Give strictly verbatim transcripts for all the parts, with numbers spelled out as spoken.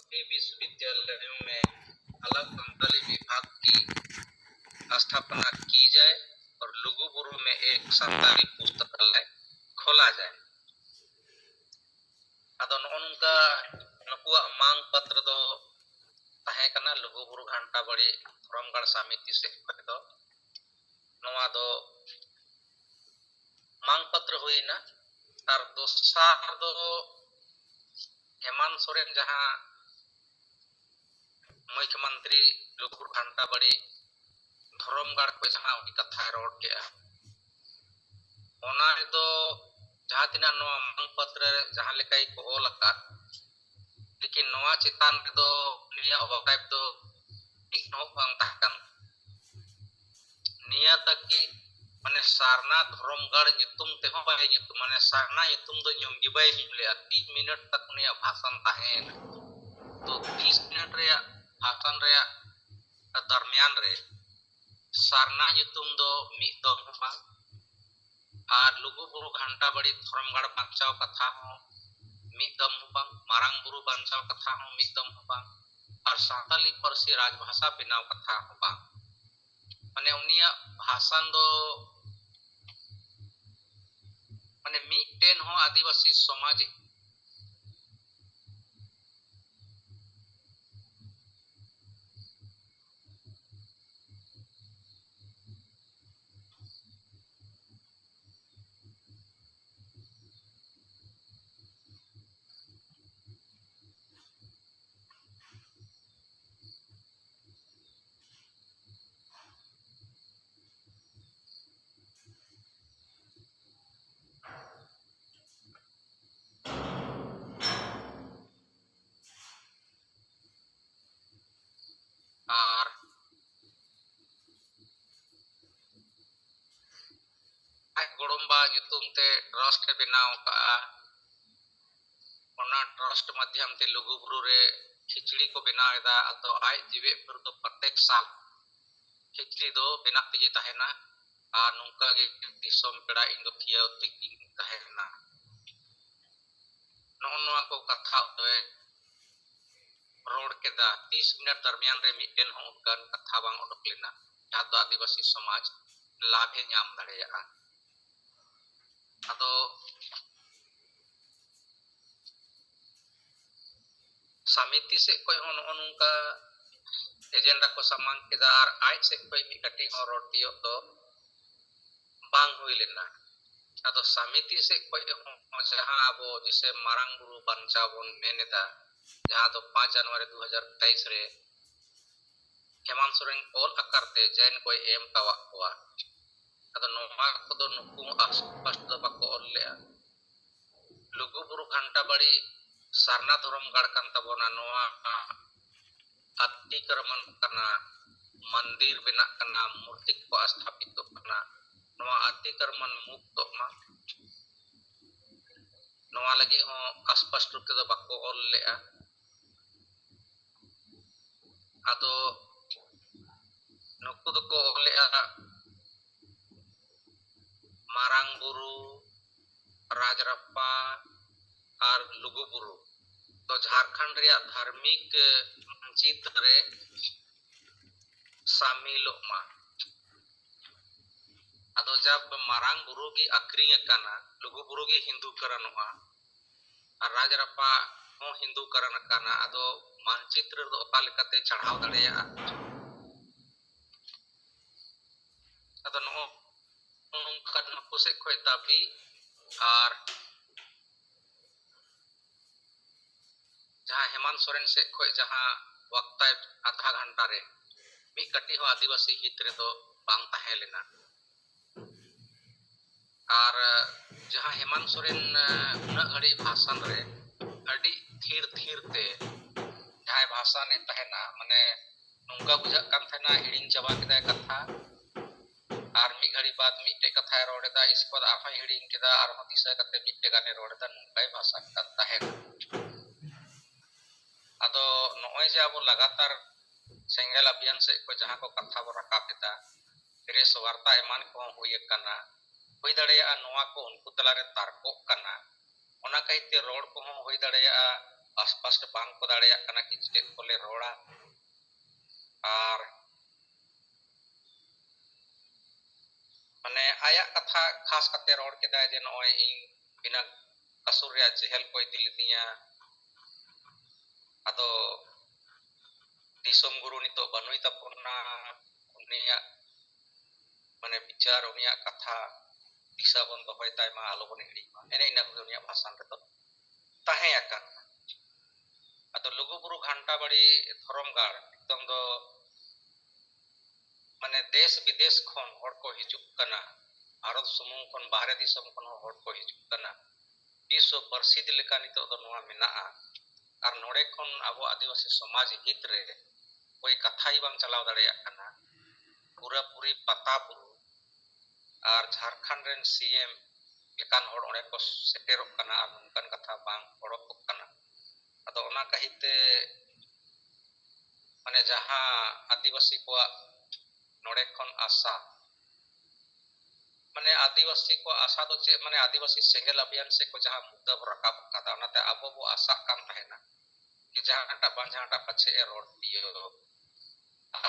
विश्वविद्यालयों में अलग संताली विभाग की स्थापना की जाए और लुगु बुरु में एक संताली पुस्तकालय खोला जाए। ᱟᱫᱚ ᱱᱚᱜᱼᱚ ᱱᱚᱝᱠᱟ ᱱᱩᱠᱩᱣᱟᱜ ᱢᱟᱝ ᱯᱚᱛᱨᱚ ᱫᱚ ᱛᱟᱦᱮᱸ ᱠᱟᱱᱟ ᱞᱩᱜᱩᱵᱩᱨᱩ ᱜᱷᱟᱱᱴᱟ ᱵᱟᱲᱤ ᱫᱷᱚᱨᱚᱢᱜᱟᱲ ᱥᱟᱢᱤᱛᱤ ᱥᱮᱫ ᱠᱷᱚᱱ ᱫᱚ᱾ ᱱᱚᱣᱟ ᱫᱚ ᱢᱟᱝ ᱯᱚᱛᱨᱚ ᱦᱩᱭᱱᱟ᱾ ᱟᱨ ᱫᱚᱥᱟᱨ ᱫᱚ ᱦᱮᱢᱟᱱᱛ ᱥᱚᱨᱮᱱ ᱡᱟᱦᱟᱸ ᱢᱩᱠᱷᱭᱚᱢᱚᱱᱛᱨᱤ ᱞᱩᱜᱩᱵᱩᱨᱩ ᱜᱷᱟᱱᱴᱟ ᱵᱟᱲᱤ ᱫᱷᱚᱨᱚᱢᱜᱟᱲ ᱠᱚ ᱡᱟᱦᱟᱸ ᱩᱱᱤ ᱠᱟᱛᱷᱟᱭ ᱨᱚᱲ ᱠᱮᱜᱼᱟ, ᱚᱱᱟ ᱨᱮᱫᱚ ᱡᱟᱦᱟᱸ ᱛᱤᱱᱟᱹᱜ ᱱᱚᱣᱟ ᱢᱟᱝ ᱯᱚᱛᱨᱚ ᱨᱮ ᱡᱟᱦᱟᱸ ᱞᱮᱠᱟᱭ ᱠᱚ ᱚᱞ ᱟᱠᱟᱫ, ᱞᱮᱠᱤᱱ ᱱᱚᱣᱟ ᱪᱮᱛᱟᱱ ᱨᱮᱫᱚ ᱩᱱᱤᱭᱟᱜ ᱵᱟᱰᱟᱭ ᱫᱚ ᱴᱷᱤᱠ ᱦᱚᱸ ᱵᱟᱝ ᱛᱟᱦᱮᱸ ᱠᱟᱱ᱾ ᱱᱤᱭᱟᱹ ᱛᱟᱠᱤ ᱢᱟᱱᱮ ᱥᱟᱨᱱᱟ ᱫᱷᱚᱨᱚᱢ ᱜᱟᱲ ᱧᱩᱛᱩᱢ ᱛᱮᱦᱚᱸ ᱵᱟᱭ ᱧᱩᱛᱩᱢ, ᱢᱟᱱᱮ ᱥᱟᱨᱱᱟ ᱧᱩᱛᱩᱢ ᱫᱚ ᱧᱩᱢ ᱜᱮ ᱵᱟᱭ ᱧᱩᱢ ᱞᱮᱜᱼᱟ᱾ ᱛᱤᱱ ᱢᱤᱱᱤᱴ ᱛᱟᱠ ᱩᱱᱤᱭᱟᱜ ᱵᱷᱟᱥᱚᱱ ᱛᱟᱦᱮᱸᱭᱮᱱᱟ᱾ ᱛᱚ ᱛᱤᱥ ᱢᱤᱱᱤᱴ ᱨᱮᱭᱟᱜ ᱵᱷᱟᱥᱚᱱ ᱨᱮᱭᱟᱜ ᱫᱚᱨᱢᱤᱭᱟᱱ ᱨᱮ ᱥᱟᱨᱱᱟ ᱧᱩᱛᱩᱢ ᱫᱚ ᱢᱤᱫ ᱫᱚᱢ ᱦᱚᱸ ᱵᱟᱝ, ᱟᱨ ᱞᱩᱜᱩ ᱵᱩᱨᱩ ᱜᱷᱟᱱᱴᱟ ᱵᱟᱲᱤ ᱫᱷᱚᱨᱚᱢ ᱜᱟᱲ ᱵᱟᱧᱪᱟᱣ ᱠᱟᱛᱷᱟ ᱦᱚᱸ ᱢᱤᱫ ᱫᱚᱢ ᱦᱚᱸ ᱵᱟᱝ, ᱢᱟᱨᱟᱝ ᱵᱩᱨᱩ ᱵᱟᱧᱪᱟᱣ ᱠᱟᱛᱷᱟ ᱦᱚᱸ ᱢᱤᱫ ᱫᱚᱢ ᱦᱚᱸ ᱵᱟᱝ, ᱟᱨ ᱥᱟᱱᱛᱟᱞᱤ ᱯᱟᱹᱨᱥᱤ ᱨᱟᱡᱽᱵᱷᱟᱥᱟ ᱵᱮᱱᱟᱣ ᱠᱟᱛᱷᱟ ᱦᱚᱸ ᱵᱟᱝ᱾ ᱢᱟᱱᱮ ᱩᱱᱤᱭᱟᱜ ᱵᱷᱟᱥᱚᱱ ᱫᱚ ᱢᱟᱱᱮ ᱢᱤᱫᱴᱮᱱ ᱦᱚᱸ ᱟᱹᱫᱤᱵᱟᱹᱥᱤ ᱥᱚᱢᱟᱡᱽ ᱟᱨ ᱟᱡ ᱜᱚᱲᱚᱢᱵᱟ ᱧᱩᱛᱩᱢ ᱛᱮ ᱴᱨᱟᱥᱴ ᱮ ᱵᱮᱱᱟᱣ ᱟᱠᱟᱫᱼᱟ᱾ ᱚᱱᱟ ᱴᱨᱟᱥᱴ ᱢᱟᱫᱽᱫᱷᱚᱢ ᱛᱮ ᱞᱩᱜᱩᱵᱩᱨᱩ ᱨᱮ ᱠᱷᱤᱪᱲᱤ ᱠᱚ ᱵᱮᱱᱟᱣ ᱮᱫᱟ᱾ ᱟᱫᱚ ᱟᱡ ᱡᱤᱣᱮᱫ ᱵᱷᱳᱨ ᱫᱚ ᱯᱨᱚᱛᱮᱠ ᱥᱟᱞ ᱠᱷᱤᱪᱲᱤ ᱫᱚ ᱵᱮᱱᱟᱜ ᱛᱮᱜᱮ ᱛᱟᱦᱮᱱᱟ᱾ ᱟᱨ ᱱᱚᱝᱠᱟ ᱜᱮ ᱫᱤᱥᱚᱢ ᱯᱮᱲᱟ ᱤᱧ ᱫᱚ ᱠᱷᱤᱭᱟᱹᱣ ᱛᱮᱜᱮᱧ ᱛᱟᱦᱮᱱᱟ᱾ ᱱᱚᱜᱼᱚ ᱱᱚᱣᱟ ᱠᱚ ᱠᱟᱛᱷᱟ ᱫᱚᱭ ᱠᱮᱫᱟ, ᱛᱤᱥ ᱢᱤᱱᱤᱴ ᱫᱟᱨᱢᱤᱭᱟᱱ ᱨᱮ ᱢᱤᱫᱴᱮᱱ ᱦᱚᱸ ᱚᱱᱠᱟᱱ ᱠᱟᱛᱷᱟ ᱵᱟᱝ ᱚᱰᱚᱠ ᱞᱮᱱᱟ ᱡᱟᱦᱟᱸ ᱫᱚ ᱟᱹᱫᱤᱵᱟᱹᱥᱤ ᱥᱚᱢᱟᱡᱽ ᱞᱟᱵᱷ ᱮ ᱧᱟᱢ ᱫᱟᱲᱮᱭᱟᱜᱼᱟ᱾ ᱟᱫᱚ ᱥᱟᱢᱤᱛᱤ ᱥᱮᱫ ᱠᱷᱚᱱ ᱦᱚᱸ ᱱᱚᱜᱼᱚ ᱱᱚᱝᱠᱟ ᱮᱡᱮᱱᱰᱟ ᱠᱚ ᱥᱟᱢᱟᱝ ᱠᱮᱫᱟ ᱟᱨ ᱟᱡ ᱥᱮᱫ ᱠᱷᱚᱱ ᱢᱤᱫ ᱠᱟᱹᱴᱤᱡ ᱦᱚᱸ ᱨᱚᱲ ᱛᱤᱭᱳᱜ ᱫᱚ ᱵᱟᱝ ᱦᱩᱭ ᱞᱮᱱᱟ᱾ ᱟᱫᱚ ᱥᱟᱢᱤᱛᱤ ᱥᱮᱫ ᱠᱷᱚᱱ ᱦᱚᱸ ᱡᱟᱦᱟᱸ ᱟᱵᱚ ᱡᱮᱥᱮ ᱢᱟᱨᱟᱝ ᱵᱩᱨᱩ ᱵᱟᱧᱪᱟᱣ ᱵᱚᱱ ᱢᱮᱱ ᱮᱫᱟ, ᱡᱟᱦᱟᱸ ᱫᱚ ᱯᱟᱸᱪ ᱡᱟᱱᱩᱣᱟᱨᱤ ᱫᱩ ᱦᱟᱡᱟᱨ ᱛᱮᱭᱤᱥ ᱨᱮ ᱦᱮᱢᱟᱱᱛ ᱥᱚᱨᱮᱱ ᱚᱞ ᱟᱠᱟᱨ ᱛᱮ ᱡᱟᱭᱤᱱ ᱠᱚᱭ ᱮᱢ ᱟᱠᱟᱣᱟᱫ ᱠᱚᱣᱟ᱾ ᱟᱫᱚ ᱱᱚᱣᱟ ᱠᱚᱫᱚ ᱱᱩᱠᱩ ᱦᱚᱸ ᱟᱥᱯᱟᱥ ᱫᱚ ᱵᱟᱠᱚ ᱚᱞ ᱞᱮᱜᱼᱟ᱾ ᱞᱩᱜᱩᱵᱩᱨᱩ ᱜᱷᱟᱱᱴᱟ ᱵᱟᱲᱤ ᱥᱟᱨᱱᱟ ᱫᱷᱚᱨᱚᱢ ᱜᱟᱲ ᱠᱟᱱ ᱛᱟᱵᱚᱱᱟ᱾ ᱱᱚᱣᱟ ᱟᱛᱤᱠᱨᱚᱢᱚᱱ ᱠᱟᱱᱟ, ᱢᱚᱱᱫᱤᱨ ᱵᱮᱱᱟᱜ ᱠᱟᱱᱟ, ᱢᱩᱨᱛᱤ ᱠᱚ ᱥᱛᱷᱟᱯᱤᱛᱚᱜ ᱠᱟᱱᱟ᱾ ᱱᱚᱣᱟ ᱟᱛᱤᱠᱨᱚᱢᱚᱱ ᱢᱩᱠᱛᱚᱜ ᱢᱟ, ᱱᱚᱣᱟ ᱞᱟᱹᱜᱤᱫ ᱦᱚᱸ ᱟᱥᱯᱟᱥ ᱨᱩᱯ ᱛᱮᱫᱚ ᱵᱟᱠᱚ ᱚᱞ ᱞᱮᱜᱼᱟ᱾ ᱟᱫᱚ ᱱᱩᱠᱩ ᱫᱚᱠᱚ ᱚᱞ ᱞᱮᱜᱼᱟ ᱢᱟᱨᱟᱝ ᱵᱩᱨᱩ, ᱨᱟᱡᱽᱨᱟᱯᱯᱟ ᱟᱨ ᱞᱩᱜᱩ ᱵᱩᱨᱩ ᱫᱚ ᱡᱷᱟᱲᱠᱷᱚᱸᱰ ᱨᱮᱭᱟᱜ ᱫᱷᱟᱨᱢᱤᱠ ᱢᱟᱱᱪᱤᱛᱨ ᱨᱮ ᱥᱟᱢᱤᱞᱚᱜ ᱢᱟ᱾ ᱟᱫᱚ ᱡᱟᱵ ᱢᱟᱨᱟᱝ ᱵᱩᱨᱩ ᱜᱮ ᱟᱹᱠᱷᱨᱤᱧ ᱟᱠᱟᱱᱟ, ᱞᱩᱜᱩ ᱵᱩᱨᱩ ᱜᱮ ᱦᱤᱱᱫᱩ ᱠᱟᱨᱟᱱᱚᱜᱼᱟ, ᱟᱨ ᱨᱟᱡᱽᱨᱟᱯᱯᱟ ᱦᱚᱸ ᱦᱤᱱᱫᱩ ᱠᱟᱨᱟᱱ ᱟᱠᱟᱱᱟ, ᱟᱫᱚ ᱢᱟᱱᱪᱤᱛᱨ ᱨᱮᱫᱚ ᱚᱠᱟ ᱞᱮᱠᱟᱛᱮ ᱪᱟᱲᱦᱟᱣ ᱫᱟᱲᱮᱭᱟᱜᱼᱟ? ᱟᱫᱚ ᱱᱚᱜᱼᱚ ᱱᱚᱝᱠᱟ ᱱᱩᱠᱩ ᱥᱮᱫ ᱠᱷᱚᱱ ᱫᱟᱹᱵᱤ ᱟᱨ ᱡᱟᱦᱟᱸ ᱦᱮᱢᱟᱱᱛ ᱥᱚᱨᱮᱱ ᱥᱮᱫ ᱠᱷᱚᱱ ᱡᱟᱦᱟᱸ ᱵᱟᱠᱛᱟᱭ ᱟᱫᱷᱟ ᱜᱷᱚᱱᱴᱟ ᱨᱮ ᱢᱤᱫ ᱠᱟᱹᱴᱤᱡ ᱦᱚᱸ ᱟᱹᱫᱤᱵᱟᱹᱥᱤ ᱦᱤᱛ ᱨᱮᱫᱚ ᱵᱟᱝ ᱛᱟᱦᱮᱸ ᱞᱮᱱᱟ᱾ ᱟᱨ ᱡᱟᱦᱟᱸ ᱦᱮᱢᱟᱱᱛ ᱥᱚᱨᱮᱱ ᱩᱱᱟᱹᱜ ᱜᱷᱟᱹᱲᱤᱡ ᱵᱷᱟᱥᱚᱱ ᱨᱮ ᱟᱹᱰᱤ ᱛᱷᱤᱨ ᱛᱷᱤᱨ ᱛᱮ ᱡᱟᱦᱟᱸᱭ ᱵᱷᱟᱥᱚᱱᱮᱫ ᱛᱟᱦᱮᱱᱟ, ᱢᱟᱱᱮ ᱱᱚᱝᱠᱟ ᱵᱩᱡᱷᱟᱹᱜ ᱠᱟᱱ ᱛᱟᱦᱮᱱᱟ ᱦᱤᱲᱤᱧ ᱪᱟᱵᱟ ᱠᱮᱫᱟᱭ ᱠᱟᱛᱷᱟ, ᱟᱨ ᱢᱤᱫ ᱜᱷᱟᱹᱲᱤ ᱵᱟᱫ ᱢᱤᱫᱴᱮᱡ ᱠᱟᱛᱷᱟᱭ ᱨᱚᱲ ᱮᱫᱟ, ᱤᱥᱠᱮ ᱵᱟᱫ ᱟᱨᱦᱚᱸᱭ ᱦᱤᱲᱤᱧ ᱠᱮᱫᱟ, ᱟᱨᱦᱚᱸ ᱫᱤᱥᱟᱹ ᱠᱟᱛᱮ ᱢᱤᱫᱴᱮᱡ ᱜᱟᱱᱮ ᱨᱚᱲ ᱮᱫᱟ, ᱱᱚᱝᱠᱟᱭ ᱵᱷᱟᱥᱚᱱ ᱠᱟᱱ ᱛᱟᱦᱮᱱᱟ᱾ ᱟᱫᱚ ᱱᱚᱜᱼᱚᱭ ᱡᱮ ᱟᱵᱚ ᱞᱟᱜᱟᱛᱟᱨ ᱥᱮᱸᱜᱮᱞ ᱟᱵᱷᱤᱭᱟᱱ ᱥᱮᱫ ᱠᱷᱚᱱ ᱡᱟᱦᱟᱸ ᱠᱚ ᱠᱟᱛᱷᱟ ᱵᱚ ᱨᱟᱠᱟᱵ ᱮᱫᱟ, ᱯᱨᱮᱥ ᱵᱟᱨᱛᱟ ᱮᱢᱟᱱ ᱠᱚᱦᱚᱸ ᱦᱩᱭ ᱟᱠᱟᱱᱟ, ᱦᱩᱭ ᱫᱟᱲᱮᱭᱟᱜᱼᱟ ᱱᱚᱣᱟ ᱠᱚ ᱩᱱᱠᱩ ᱛᱟᱞᱟᱨᱮ ᱛᱟᱨᱠᱚᱜ ᱠᱟᱱᱟ, ᱚᱱᱟ ᱠᱟᱭᱛᱮ ᱨᱚᱲ ᱠᱚᱦᱚᱸ ᱦᱩᱭ ᱫᱟᱲᱮᱭᱟᱜᱼᱟ ᱯᱟᱥᱯᱟᱥ ᱨᱮ ᱵᱟᱝ ᱠᱚ ᱫᱟᱲᱮᱭᱟᱜ ᱠᱟᱱᱟ ᱠᱤ ᱪᱮᱫ ᱠᱚᱞᱮ ᱨᱚᱲᱟ᱾ ᱟᱨ ᱢᱟᱱᱮ ᱟᱭᱟᱜ ᱠᱟᱛᱷᱟ ᱠᱷᱟᱥ ᱠᱟᱛᱮ ᱨᱚᱲ ᱠᱮᱫᱟᱭ ᱡᱮ ᱱᱚᱜᱼᱚᱭ ᱤᱧ ᱵᱤᱱᱟ ᱠᱟᱥᱩᱨ ᱨᱮᱭᱟᱜ ᱡᱮᱦᱮᱞ ᱠᱚ ᱤᱫᱤ ᱞᱤᱫᱤᱧᱟ᱾ ᱟᱫᱚ ᱫᱤᱥᱚᱢ ᱜᱩᱨᱩ ᱱᱤᱛᱚᱜ ᱵᱟᱹᱱᱩᱭ ᱛᱟᱵᱚᱱᱟ, ᱩᱱᱤᱭᱟᱜ ᱢᱟᱱᱮ ᱵᱤᱪᱟᱨ, ᱩᱱᱤᱭᱟᱜ ᱠᱟᱛᱷᱟ ᱫᱤᱥᱟᱹ ᱵᱚᱱ ᱫᱚᱦᱚᱭ ᱛᱟᱭ ᱢᱟ, ᱟᱞᱚ ᱵᱚᱱ ᱦᱤᱲᱤᱧ ᱢᱟ, ᱮᱱᱮ ᱤᱱᱟᱹ ᱠᱚᱜᱮ ᱩᱱᱤᱭᱟᱜ ᱵᱷᱟᱥᱚᱱ ᱨᱮᱫᱚ ᱛᱟᱦᱮᱸ ᱟᱠᱟᱱᱟ᱾ ᱟᱫᱚ ᱞᱩᱜᱩᱵᱩᱨᱩ ᱜᱷᱟᱱᱴᱟ ᱵᱟᱲᱤ ᱫᱷᱚᱨᱚᱢ ᱜᱟᱲ ᱱᱤᱛᱚᱝ ᱫᱚ ᱢᱟᱱᱮ ᱫᱮᱥ ᱵᱤᱫᱮᱥ ᱠᱷᱚᱱ ᱦᱚᱲ ᱠᱚ ᱦᱤᱡᱩᱜ ᱠᱟᱱᱟ, ᱵᱷᱟᱨᱚᱛ ᱥᱩᱢᱩᱝ ᱠᱷᱚᱱ, ᱵᱟᱦᱨᱮ ᱫᱤᱥᱚᱢ ᱠᱷᱚᱱ ᱦᱚᱸ ᱦᱚᱲ ᱠᱚ ᱦᱤᱡᱩᱜ ᱠᱟᱱᱟ᱾ ᱵᱤᱥᱥᱚ ᱯᱟᱹᱨᱥᱤᱛ ᱞᱮᱠᱟ ᱱᱤᱛᱚᱜ ᱫᱚ ᱱᱚᱣᱟ ᱢᱮᱱᱟᱜᱼᱟ᱾ ᱟᱨ ᱱᱚᱰᱮ ᱠᱷᱚᱱ ᱟᱵᱚ ᱟᱹᱫᱤᱵᱟᱹᱥᱤ ᱥᱚᱢᱟᱡᱽ ᱦᱤᱛ ᱨᱮ ᱚᱠᱚᱭ ᱠᱟᱛᱷᱟ ᱜᱮ ᱵᱟᱝ ᱪᱟᱞᱟᱣ ᱫᱟᱲᱮᱭᱟᱜ ᱠᱟᱱᱟ᱾ ᱯᱩᱨᱟᱹᱯᱩᱨᱤ ᱯᱟᱛᱟ ᱵᱩᱨᱩ ᱟᱨ ᱡᱷᱟᱲᱠᱷᱚᱸᱰ ᱨᱮᱱ ᱥᱤ ᱮᱢ ᱞᱮᱠᱟᱱ ᱦᱚᱲ ᱚᱸᱰᱮ ᱠᱚ ᱥᱮᱴᱮᱨᱚᱜ ᱠᱟᱱᱟ ᱟᱨ ᱱᱚᱝᱠᱟᱱ ᱠᱟᱛᱷᱟ ᱵᱟᱝ ᱚᱰᱚᱠᱚᱜ ᱠᱟᱱᱟ᱾ ᱟᱫᱚ ᱚᱱᱟ ᱠᱷᱟᱹᱛᱤᱨ ᱛᱮ ᱢᱟᱱᱮ ᱡᱟᱦᱟᱸ ᱟᱹᱫᱤᱵᱟᱹᱥᱤ ᱠᱚᱣᱟᱜ ᱱᱚᱰᱮ ᱠᱷᱚᱱ ᱟᱥᱟ, ᱢᱟᱱᱮ ᱟᱹᱫᱤᱵᱟᱹᱥᱤ ᱠᱚᱣᱟᱜ ᱟᱥᱟ ᱫᱚ ᱪᱮᱫ, ᱢᱟᱱᱮ ᱟᱹᱫᱤᱵᱟᱹᱥᱤ ᱥᱮᱸᱜᱮᱞ ᱟᱵᱷᱤᱭᱟᱱ ᱥᱮᱫ ᱠᱚ ᱡᱟᱦᱟᱸ ᱢᱩᱫᱽᱫᱟᱹ ᱵᱚ ᱨᱟᱠᱟᱵ ᱟᱠᱟᱫᱟ, ᱚᱱᱟᱛᱮ ᱟᱵᱚ ᱵᱚ ᱟᱥᱟᱜ ᱠᱟᱱ ᱛᱟᱦᱮᱱᱟ ᱡᱮ ᱡᱟᱦᱟᱸᱴᱟᱜ ᱵᱟᱝ ᱡᱟᱦᱟᱸᱴᱟᱜ ᱯᱟᱪᱷᱮ ᱮ ᱨᱚᱲ ᱛᱤᱭᱳᱜ᱾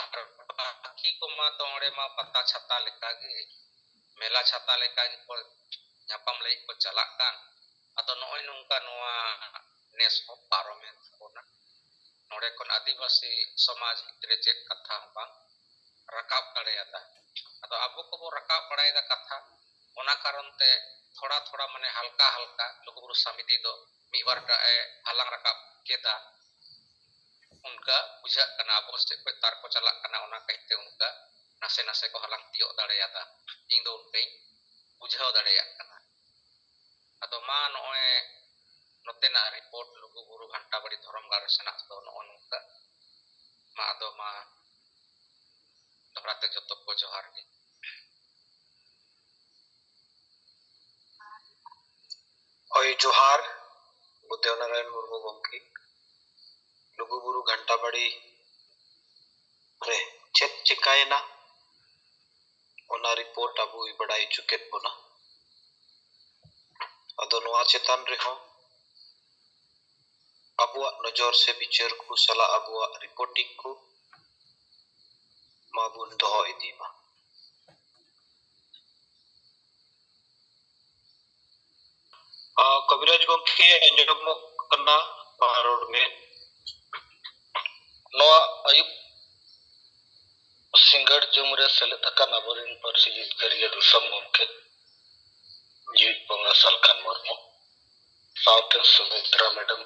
ᱟᱨ ᱵᱟᱹᱠᱤ ᱠᱚᱢᱟ ᱛᱚ ᱚᱸᱰᱮ ᱢᱟ ᱯᱟᱛᱟ ᱪᱷᱟᱛᱟ ᱞᱮᱠᱟᱜᱮ, ᱢᱮᱞᱟ ᱪᱷᱟᱛᱟ ᱞᱮᱠᱟ ᱜᱮᱠᱚ ᱧᱟᱯᱟᱢ ᱞᱟᱹᱜᱤᱫ ᱠᱚ ᱪᱟᱞᱟᱜ ᱠᱟᱱ᱾ ᱟᱫᱚ ᱱᱚᱜᱼᱚᱭ ᱱᱚᱝᱠᱟ ᱱᱚᱣᱟ ᱱᱮᱥ ᱦᱚᱸ ᱯᱟᱨᱚᱢᱮᱱ ᱛᱟᱵᱚᱱᱟ᱾ ᱱᱚᱰᱮ ᱠᱷᱚᱱ ᱟᱹᱫᱤᱵᱟᱹᱥᱤ ᱥᱚᱢᱟᱡᱽ ᱦᱤᱛ ᱨᱮ ᱪᱮᱫ ᱠᱟᱛᱷᱟ ᱦᱚᱸ ᱵᱟᱝ ᱨᱟᱠᱟᱵ ᱫᱟᱲᱮᱭᱟᱫᱟ᱾ ᱟᱫᱚ ᱟᱵᱚ ᱠᱚᱵᱚ ᱨᱟᱠᱟᱵ ᱵᱟᱲᱟᱭᱮᱫᱟ ᱠᱟᱛᱷᱟ, ᱚᱱᱟ ᱠᱟᱨᱚᱱ ᱛᱮ ᱛᱷᱚᱲᱟ ᱛᱷᱚᱲᱟ ᱢᱟᱱᱮ ᱦᱟᱞᱠᱟ ᱦᱟᱞᱠᱟ ᱞᱩᱜᱩᱵᱩᱨᱩ ᱥᱟᱢᱤᱛᱤ ᱫᱚ ᱢᱤᱫ ᱵᱟᱨ ᱴᱟᱜ ᱮ ᱦᱟᱞᱟᱝ ᱨᱟᱠᱟᱵ ᱠᱮᱫᱟ᱾ ᱚᱱᱠᱟ ᱵᱩᱡᱷᱟᱹᱜ ᱠᱟᱱᱟ ᱟᱵᱚ ᱥᱮᱫ ᱠᱷᱚᱱ ᱛᱟᱨ ᱠᱚ ᱪᱟᱞᱟᱜ ᱠᱟᱱᱟ, ᱚᱱᱟ ᱠᱟᱹᱡᱛᱮ ᱚᱱᱠᱟ ᱱᱟᱥᱮ ᱱᱟᱥᱮ ᱠᱚ ᱦᱟᱞᱟᱝ ᱛᱤᱭᱳᱜ ᱫᱟᱲᱮᱭᱟᱫᱟ᱾ ᱤᱧ ᱫᱚ ᱚᱱᱠᱟᱧ ᱵᱩᱡᱷᱟᱹᱣ ᱫᱟᱲᱮᱭᱟᱜ ᱠᱟᱱᱟ᱾ ᱟᱫᱚ ᱢᱟ ᱱᱚᱜᱼᱚᱭ ᱱᱚᱛᱮᱱᱟᱜ ᱨᱤᱯᱳᱨᱴ ᱞᱩᱜᱩᱵᱩᱨᱩ ᱜᱷᱟᱱᱴᱟ ᱵᱟᱲᱤ ᱫᱷᱚᱨᱚᱢ ᱜᱟᱲ ᱥᱮᱱᱟᱜ ᱫᱚ ᱱᱚᱜᱼᱚ ᱱᱚᱝᱠᱟ᱾ ᱢᱟ ᱟᱫᱚ ᱢᱟ ᱫᱚᱦᱲᱟ ᱛᱮ ᱡᱚᱛᱚ ᱠᱚ ᱡᱚᱦᱟᱨ ᱜᱮ᱾ ᱦᱳᱭ, ᱡᱚᱦᱟᱨ ᱵᱩᱫᱽᱫᱷᱚ ᱱᱟᱨᱟᱭᱚᱱ ᱢᱩᱨᱢᱩ ᱜᱚᱢᱠᱮ᱾ ᱞᱩᱜᱩᱵᱩᱨᱩ ᱜᱷᱟᱱᱴᱟ ᱵᱟᱲᱤ ᱨᱮ ᱪᱮᱫ ᱪᱮᱠᱟᱭᱮᱱᱟ, ᱚᱱᱟ ᱨᱤᱯᱳᱨᱴ ᱟᱵᱚᱭ ᱵᱟᱰᱟᱭ ᱦᱚᱪᱚ ᱠᱮᱫ ᱵᱚᱱᱟ᱾ ᱟᱫᱚ ᱱᱚᱣᱟ ᱪᱮᱛᱟᱱ ᱨᱮᱦᱚᱸ ᱟᱵᱚᱣᱟᱜ ᱱᱚᱡᱚᱨ ᱥᱮ ᱵᱤᱪᱟᱹᱨ ᱠᱚ ᱥᱟᱞᱟᱜ ᱟᱵᱚᱣᱟᱜ reporting ᱠᱚ ᱢᱟᱵᱚᱱ ᱫᱚᱦᱚ ᱤᱫᱤ ᱢᱟ᱾ ᱟ, ᱠᱚᱵᱤᱨᱟᱡᱽ ᱜᱚᱢᱠᱮ, ᱟᱸᱡᱚᱢᱚᱜ ᱠᱟᱱᱟ, ᱢᱟ ᱨᱚᱲ ᱢᱮ᱾ ᱱᱚᱣᱟ ᱟᱹᱭᱩᱵ ᱥᱤᱸᱜᱟᱹᱲ ᱡᱚᱢ ᱨᱮ ᱥᱮᱞᱮᱫ ᱟᱠᱟᱱ ᱟᱵᱚᱨᱮᱱ ᱯᱟᱹᱨᱥᱤ ᱡᱤᱛᱠᱟᱹᱨᱤᱭᱟᱹ ᱫᱤᱥᱚᱢ ᱜᱚᱢᱠᱮ ᱡᱤᱣᱤᱫ ᱵᱚᱸᱜᱟ ᱥᱟᱞᱠᱷᱟᱱ ᱢᱩᱨᱢᱩ ᱥᱟᱶᱛᱮ ᱥᱩᱢᱤᱛᱨᱟ ᱢᱮᱰᱟᱢ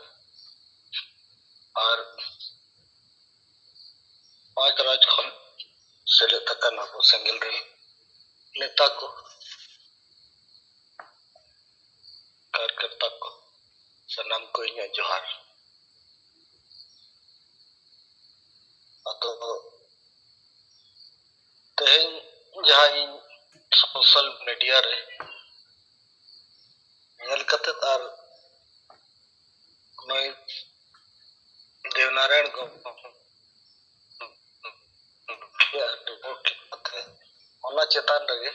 ᱟᱨ ᱯᱟᱸᱪ ᱨᱟᱡᱽ ᱠᱷᱚᱱ ᱥᱮᱞᱮᱫ ᱟᱠᱟᱱ ᱟᱵᱚ ᱥᱮᱸᱜᱮᱞ ᱨᱮᱱ ᱱᱮᱛᱟ ᱠᱚ, ᱠᱟᱨᱭᱟᱠᱚᱨᱛᱟ ᱠᱚ, ᱥᱟᱱᱟᱢ ᱠᱚ ᱤᱧᱟᱹᱜ ᱡᱚᱦᱟᱨ᱾ ᱟᱫᱚ ᱛᱮᱦᱮᱧ ᱡᱟᱦᱟᱸ ᱤᱧ social media ᱨᱮ ᱧᱮᱞ ᱠᱟᱛᱮᱫ ᱟᱨ ᱱᱩᱭ ᱫᱮᱣᱱᱟᱨᱟᱭᱚᱬ ᱜᱚᱢᱠᱮᱭᱟᱜ report ᱠᱟᱛᱮ ᱚᱱᱟ ᱪᱮᱛᱟᱱ ᱨᱮᱜᱮ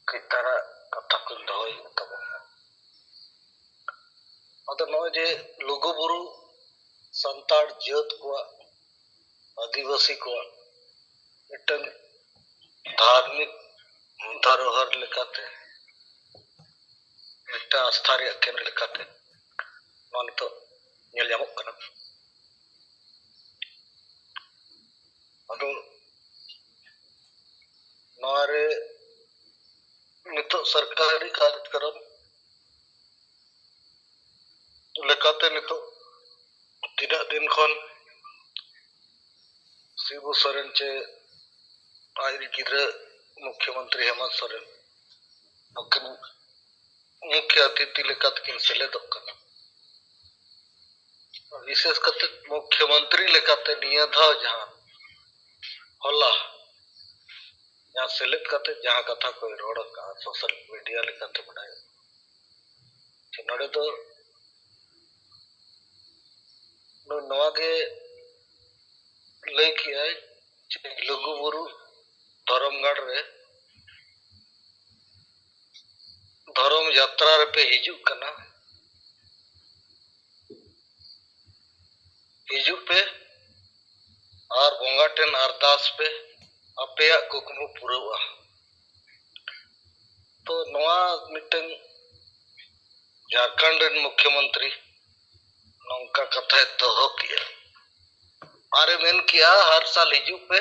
ᱠᱟᱹᱡ ᱫᱷᱟᱨᱟ ᱠᱟᱛᱷᱟ ᱠᱚᱧ ᱫᱚᱦᱚᱭᱮᱫ ᱛᱟᱵᱚᱱᱟ᱾ ᱟᱫᱚ ᱱᱚᱜᱼᱚᱭ ᱡᱮ ᱞᱩᱜᱩᱵᱩᱨᱩ ᱥᱟᱱᱛᱟᱲ ᱡᱟᱹᱛ ᱠᱚᱣᱟᱜ, ᱟᱹᱫᱤᱵᱟᱹᱥᱤ ᱠᱚᱣᱟᱜ ᱢᱤᱫᱴᱟᱝ ᱫᱷᱟᱨᱢᱤᱠ ᱫᱷᱟᱨᱚᱦᱟᱨ ᱞᱮᱠᱟᱛᱮ, ᱢᱤᱫᱴᱟᱝ ᱟᱥᱛᱷᱟ ᱨᱮᱭᱟᱜ ᱠᱮᱱᱫᱨᱚ ᱞᱮᱠᱟᱛᱮ ᱱᱚᱣᱟ ᱱᱤᱛᱚᱜ ᱧᱮᱞ ᱧᱟᱢᱚᱜ ᱠᱟᱱᱟ᱾ ᱟᱫᱚ ᱱᱚᱣᱟ ᱨᱮ ᱱᱤᱛᱚᱜ ᱥᱚᱨᱠᱟᱨᱤ ᱠᱟᱨᱡᱚᱠᱨᱚᱢ ᱞᱮᱠᱟᱛᱮ ᱱᱤᱛᱚᱜ ᱛᱤᱱᱟᱹᱜ ᱫᱤᱱ ᱠᱷᱚᱱ ᱥᱤᱵᱩ ᱥᱚᱨᱮᱱ ᱪᱮ ᱟᱡ ᱨᱤᱱ ᱜᱤᱫᱽᱨᱟᱹ ᱢᱩᱠᱷᱭᱚᱢᱚᱱᱛᱨᱤ ᱦᱮᱢᱚᱱᱛ ᱥᱚᱨᱮᱱ ᱱᱩᱠᱤᱱ ᱢᱩᱠᱷᱭᱚ ᱚᱛᱤᱛᱷᱤ ᱞᱮᱠᱟᱛᱮᱠᱤᱱ ᱥᱮᱞᱮᱫᱚᱜ ᱠᱟᱱᱟ᱾ ᱵᱤᱥᱮᱥ ᱠᱟᱛᱮ ᱢᱩᱠᱷᱭᱚᱢᱚᱱᱛᱨᱤ ᱞᱮᱠᱟᱛᱮ ᱱᱤᱭᱟᱹ ᱫᱷᱟᱣ ᱡᱟᱦᱟᱸ ᱦᱚᱞᱟ ᱡᱟᱦᱟᱸ ᱥᱮᱞᱮᱫ ᱠᱟᱛᱮ ᱡᱟᱦᱟᱸ ᱠᱟᱛᱷᱟ ᱠᱚᱭ ᱨᱚᱲ ᱟᱠᱟᱫᱼᱟ, social media ᱞᱮᱠᱟᱛᱮ ᱵᱟᱰᱟᱭᱚᱜ ᱠᱟᱱᱟ᱾ ᱱᱚᱰᱮ ᱫᱚ ᱱᱩᱭ ᱱᱚᱣᱟ ᱜᱮ ᱞᱟᱹᱭ ᱠᱮᱜᱼᱟᱭ ᱡᱮ ᱞᱩᱜᱩᱵᱩᱨᱩ ᱫᱷᱚᱨᱚᱢ ᱜᱟᱲ ᱨᱮ ᱫᱷᱚᱨᱚᱢ ᱡᱟᱛᱨᱟ ᱨᱮᱯᱮ ᱦᱤᱡᱩᱜ ᱠᱟᱱᱟ, ᱦᱤᱡᱩᱜ ᱯᱮ ᱟᱨ ᱵᱚᱸᱜᱟ ᱴᱷᱮᱱ ᱟᱨᱫᱟᱥ ᱯᱮ, ᱟᱯᱮᱭᱟᱜ ᱠᱩᱠᱢᱩ ᱯᱩᱨᱟᱹᱜᱼᱟ᱾ ᱛᱚ ᱱᱚᱣᱟ ᱢᱤᱫᱴᱟᱝ ᱡᱷᱟᱲᱠᱷᱚᱸᱰ ᱨᱮᱱ ᱢᱩᱠᱷᱭᱚᱢᱚᱱᱛᱨᱤ ᱱᱚᱝᱠᱟ ᱠᱟᱛᱷᱟᱭ ᱫᱚᱦᱚ ᱠᱮᱜᱼᱟ᱾ ᱟᱨᱮ ᱢᱮᱱ ᱠᱮᱜᱼᱟ, ᱦᱟᱨ ᱥᱟᱞ ᱦᱤᱡᱩᱜ ᱯᱮ,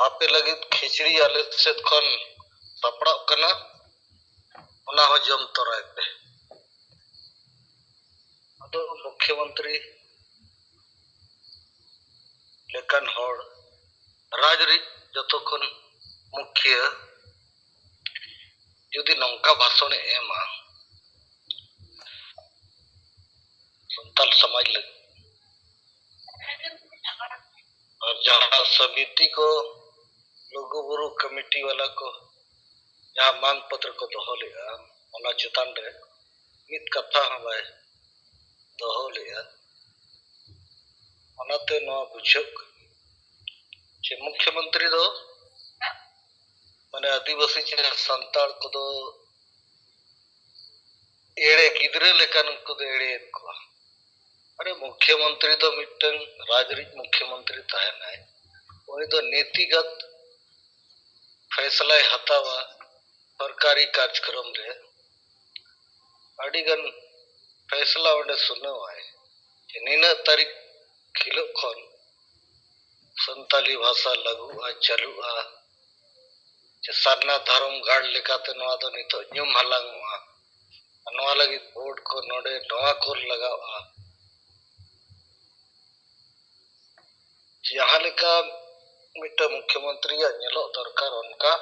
ᱟᱯᱮ ᱞᱟᱹᱜᱤᱫ ᱠᱷᱤᱪᱲᱤ ᱟᱞᱮ ᱥᱮᱫ ᱠᱷᱚᱱ ᱥᱟᱯᱲᱟᱜ ᱠᱟᱱᱟ, ᱚᱱᱟ ᱦᱚᱸ ᱡᱚᱢ ᱛᱚᱨᱟᱭ ᱯᱮ᱾ ᱟᱫᱚ ᱢᱩᱠᱷᱭᱚᱢᱚᱱᱛᱨᱤ ᱞᱮᱠᱟᱱ ᱦᱚᱲ, ᱨᱟᱡᱽ ᱨᱤᱡ ᱡᱚᱛᱚ ᱠᱷᱚᱱ ᱢᱩᱠᱷᱤᱭᱟᱹ, ᱡᱩᱫᱤ ᱱᱚᱝᱠᱟ ᱵᱷᱟᱥᱚᱱᱮ ᱮᱢᱟ ᱥᱟᱱᱛᱟᱞ ᱥᱚᱢᱟᱡᱽ ᱞᱟᱹᱜᱤᱫ, ᱟᱨ ᱡᱟᱦᱟᱸ ᱥᱚᱢᱤᱛᱤ ᱠᱚ, ᱞᱩᱜᱩᱵᱩᱨᱩ ᱠᱚᱢᱤᱴᱤ ᱵᱟᱞᱟ ᱠᱚ ᱡᱟᱦᱟᱸ ᱢᱟᱝ ᱯᱚᱛᱨᱚ ᱠᱚ ᱫᱚᱦᱚ ᱞᱮᱫᱼᱟ, ᱚᱱᱟ ᱪᱮᱛᱟᱱ ᱨᱮ ᱢᱤᱫ ᱠᱟᱛᱷᱟ ᱦᱚᱸ ᱵᱟᱭ ᱫᱚᱦᱚ ᱞᱮᱫᱼᱟ᱾ ᱚᱱᱟᱛᱮ ᱱᱚᱣᱟ ᱵᱩᱡᱷᱟᱹᱜ ᱠᱟᱱᱟ ᱡᱮ ᱢᱩᱠᱷᱭᱚᱢᱚᱱᱛᱨᱤ ᱫᱚ, ᱢᱟᱱᱮ, ᱟᱹᱫᱤᱵᱟᱹᱥᱤ ᱪᱮ ᱥᱟᱱᱛᱟᱲ ᱠᱚᱫᱚ ᱮᱲᱮ, ᱜᱤᱫᱽᱨᱟᱹ ᱞᱮᱠᱟ ᱱᱩᱠᱩ ᱫᱚ ᱮᱲᱮᱭᱮᱫ ᱠᱚᱣᱟ᱾ ᱟᱨᱮ, ᱢᱩᱠᱷᱭᱚᱢᱚᱱᱛᱨᱤ ᱫᱚ ᱢᱤᱫᱴᱟᱝ ᱨᱟᱡᱽ ᱨᱤᱡ ᱢᱩᱠᱷᱭᱚᱢᱚᱱᱛᱨᱤ ᱛᱟᱦᱮᱱᱟᱭ, ᱩᱱᱤ ᱫᱚ ᱱᱤᱛᱤᱜᱟᱛ ᱯᱷᱮᱥᱞᱟᱭ ᱦᱟᱛᱟᱣᱟ ᱥᱚᱨᱠᱟᱨᱤ ᱠᱟᱨᱡᱽᱠᱨᱚᱢ ᱨᱮ᱾ ᱟᱹᱰᱤᱜᱟᱱ ᱯᱷᱮᱥᱞᱟ ᱚᱸᱰᱮ ᱥᱩᱱᱟᱹᱣᱟᱭ ᱡᱮ ᱱᱤᱱᱟᱹᱜ ᱛᱟᱹᱨᱤᱠᱷ ᱦᱤᱞᱳᱜ ᱠᱷᱚᱱ ᱥᱟᱱᱛᱟᱞᱤ ᱵᱷᱟᱥᱟ ᱞᱟᱹᱜᱩᱜᱼᱟ, ᱪᱟᱹᱞᱩᱜᱼᱟ, ᱡᱮ ᱥᱟᱨᱱᱟ ᱫᱷᱚᱨᱚᱢ ᱜᱟᱲ ᱞᱮᱠᱟᱛᱮ ᱱᱚᱣᱟ ᱫᱚ ᱱᱤᱛᱚᱜ ᱧᱩᱢ ᱦᱟᱞᱟᱝᱚᱜᱼᱟ᱾ ᱱᱚᱣᱟ ᱞᱟᱹᱜᱤᱫ ᱵᱳᱨᱰ ᱠᱚ ᱱᱚᱰᱮ ᱱᱚᱣᱟ ᱠᱚ ᱞᱟᱜᱟᱣᱼᱟ᱾ ᱡᱟᱦᱟᱸ ᱞᱮᱠᱟ ᱢᱤᱫᱴᱟᱝ ᱢᱩᱠᱷᱭᱚᱢᱚᱱᱛᱨᱤᱭᱟᱜ ᱧᱮᱞᱚᱜ ᱫᱚᱨᱠᱟᱨ, ᱚᱱᱠᱟ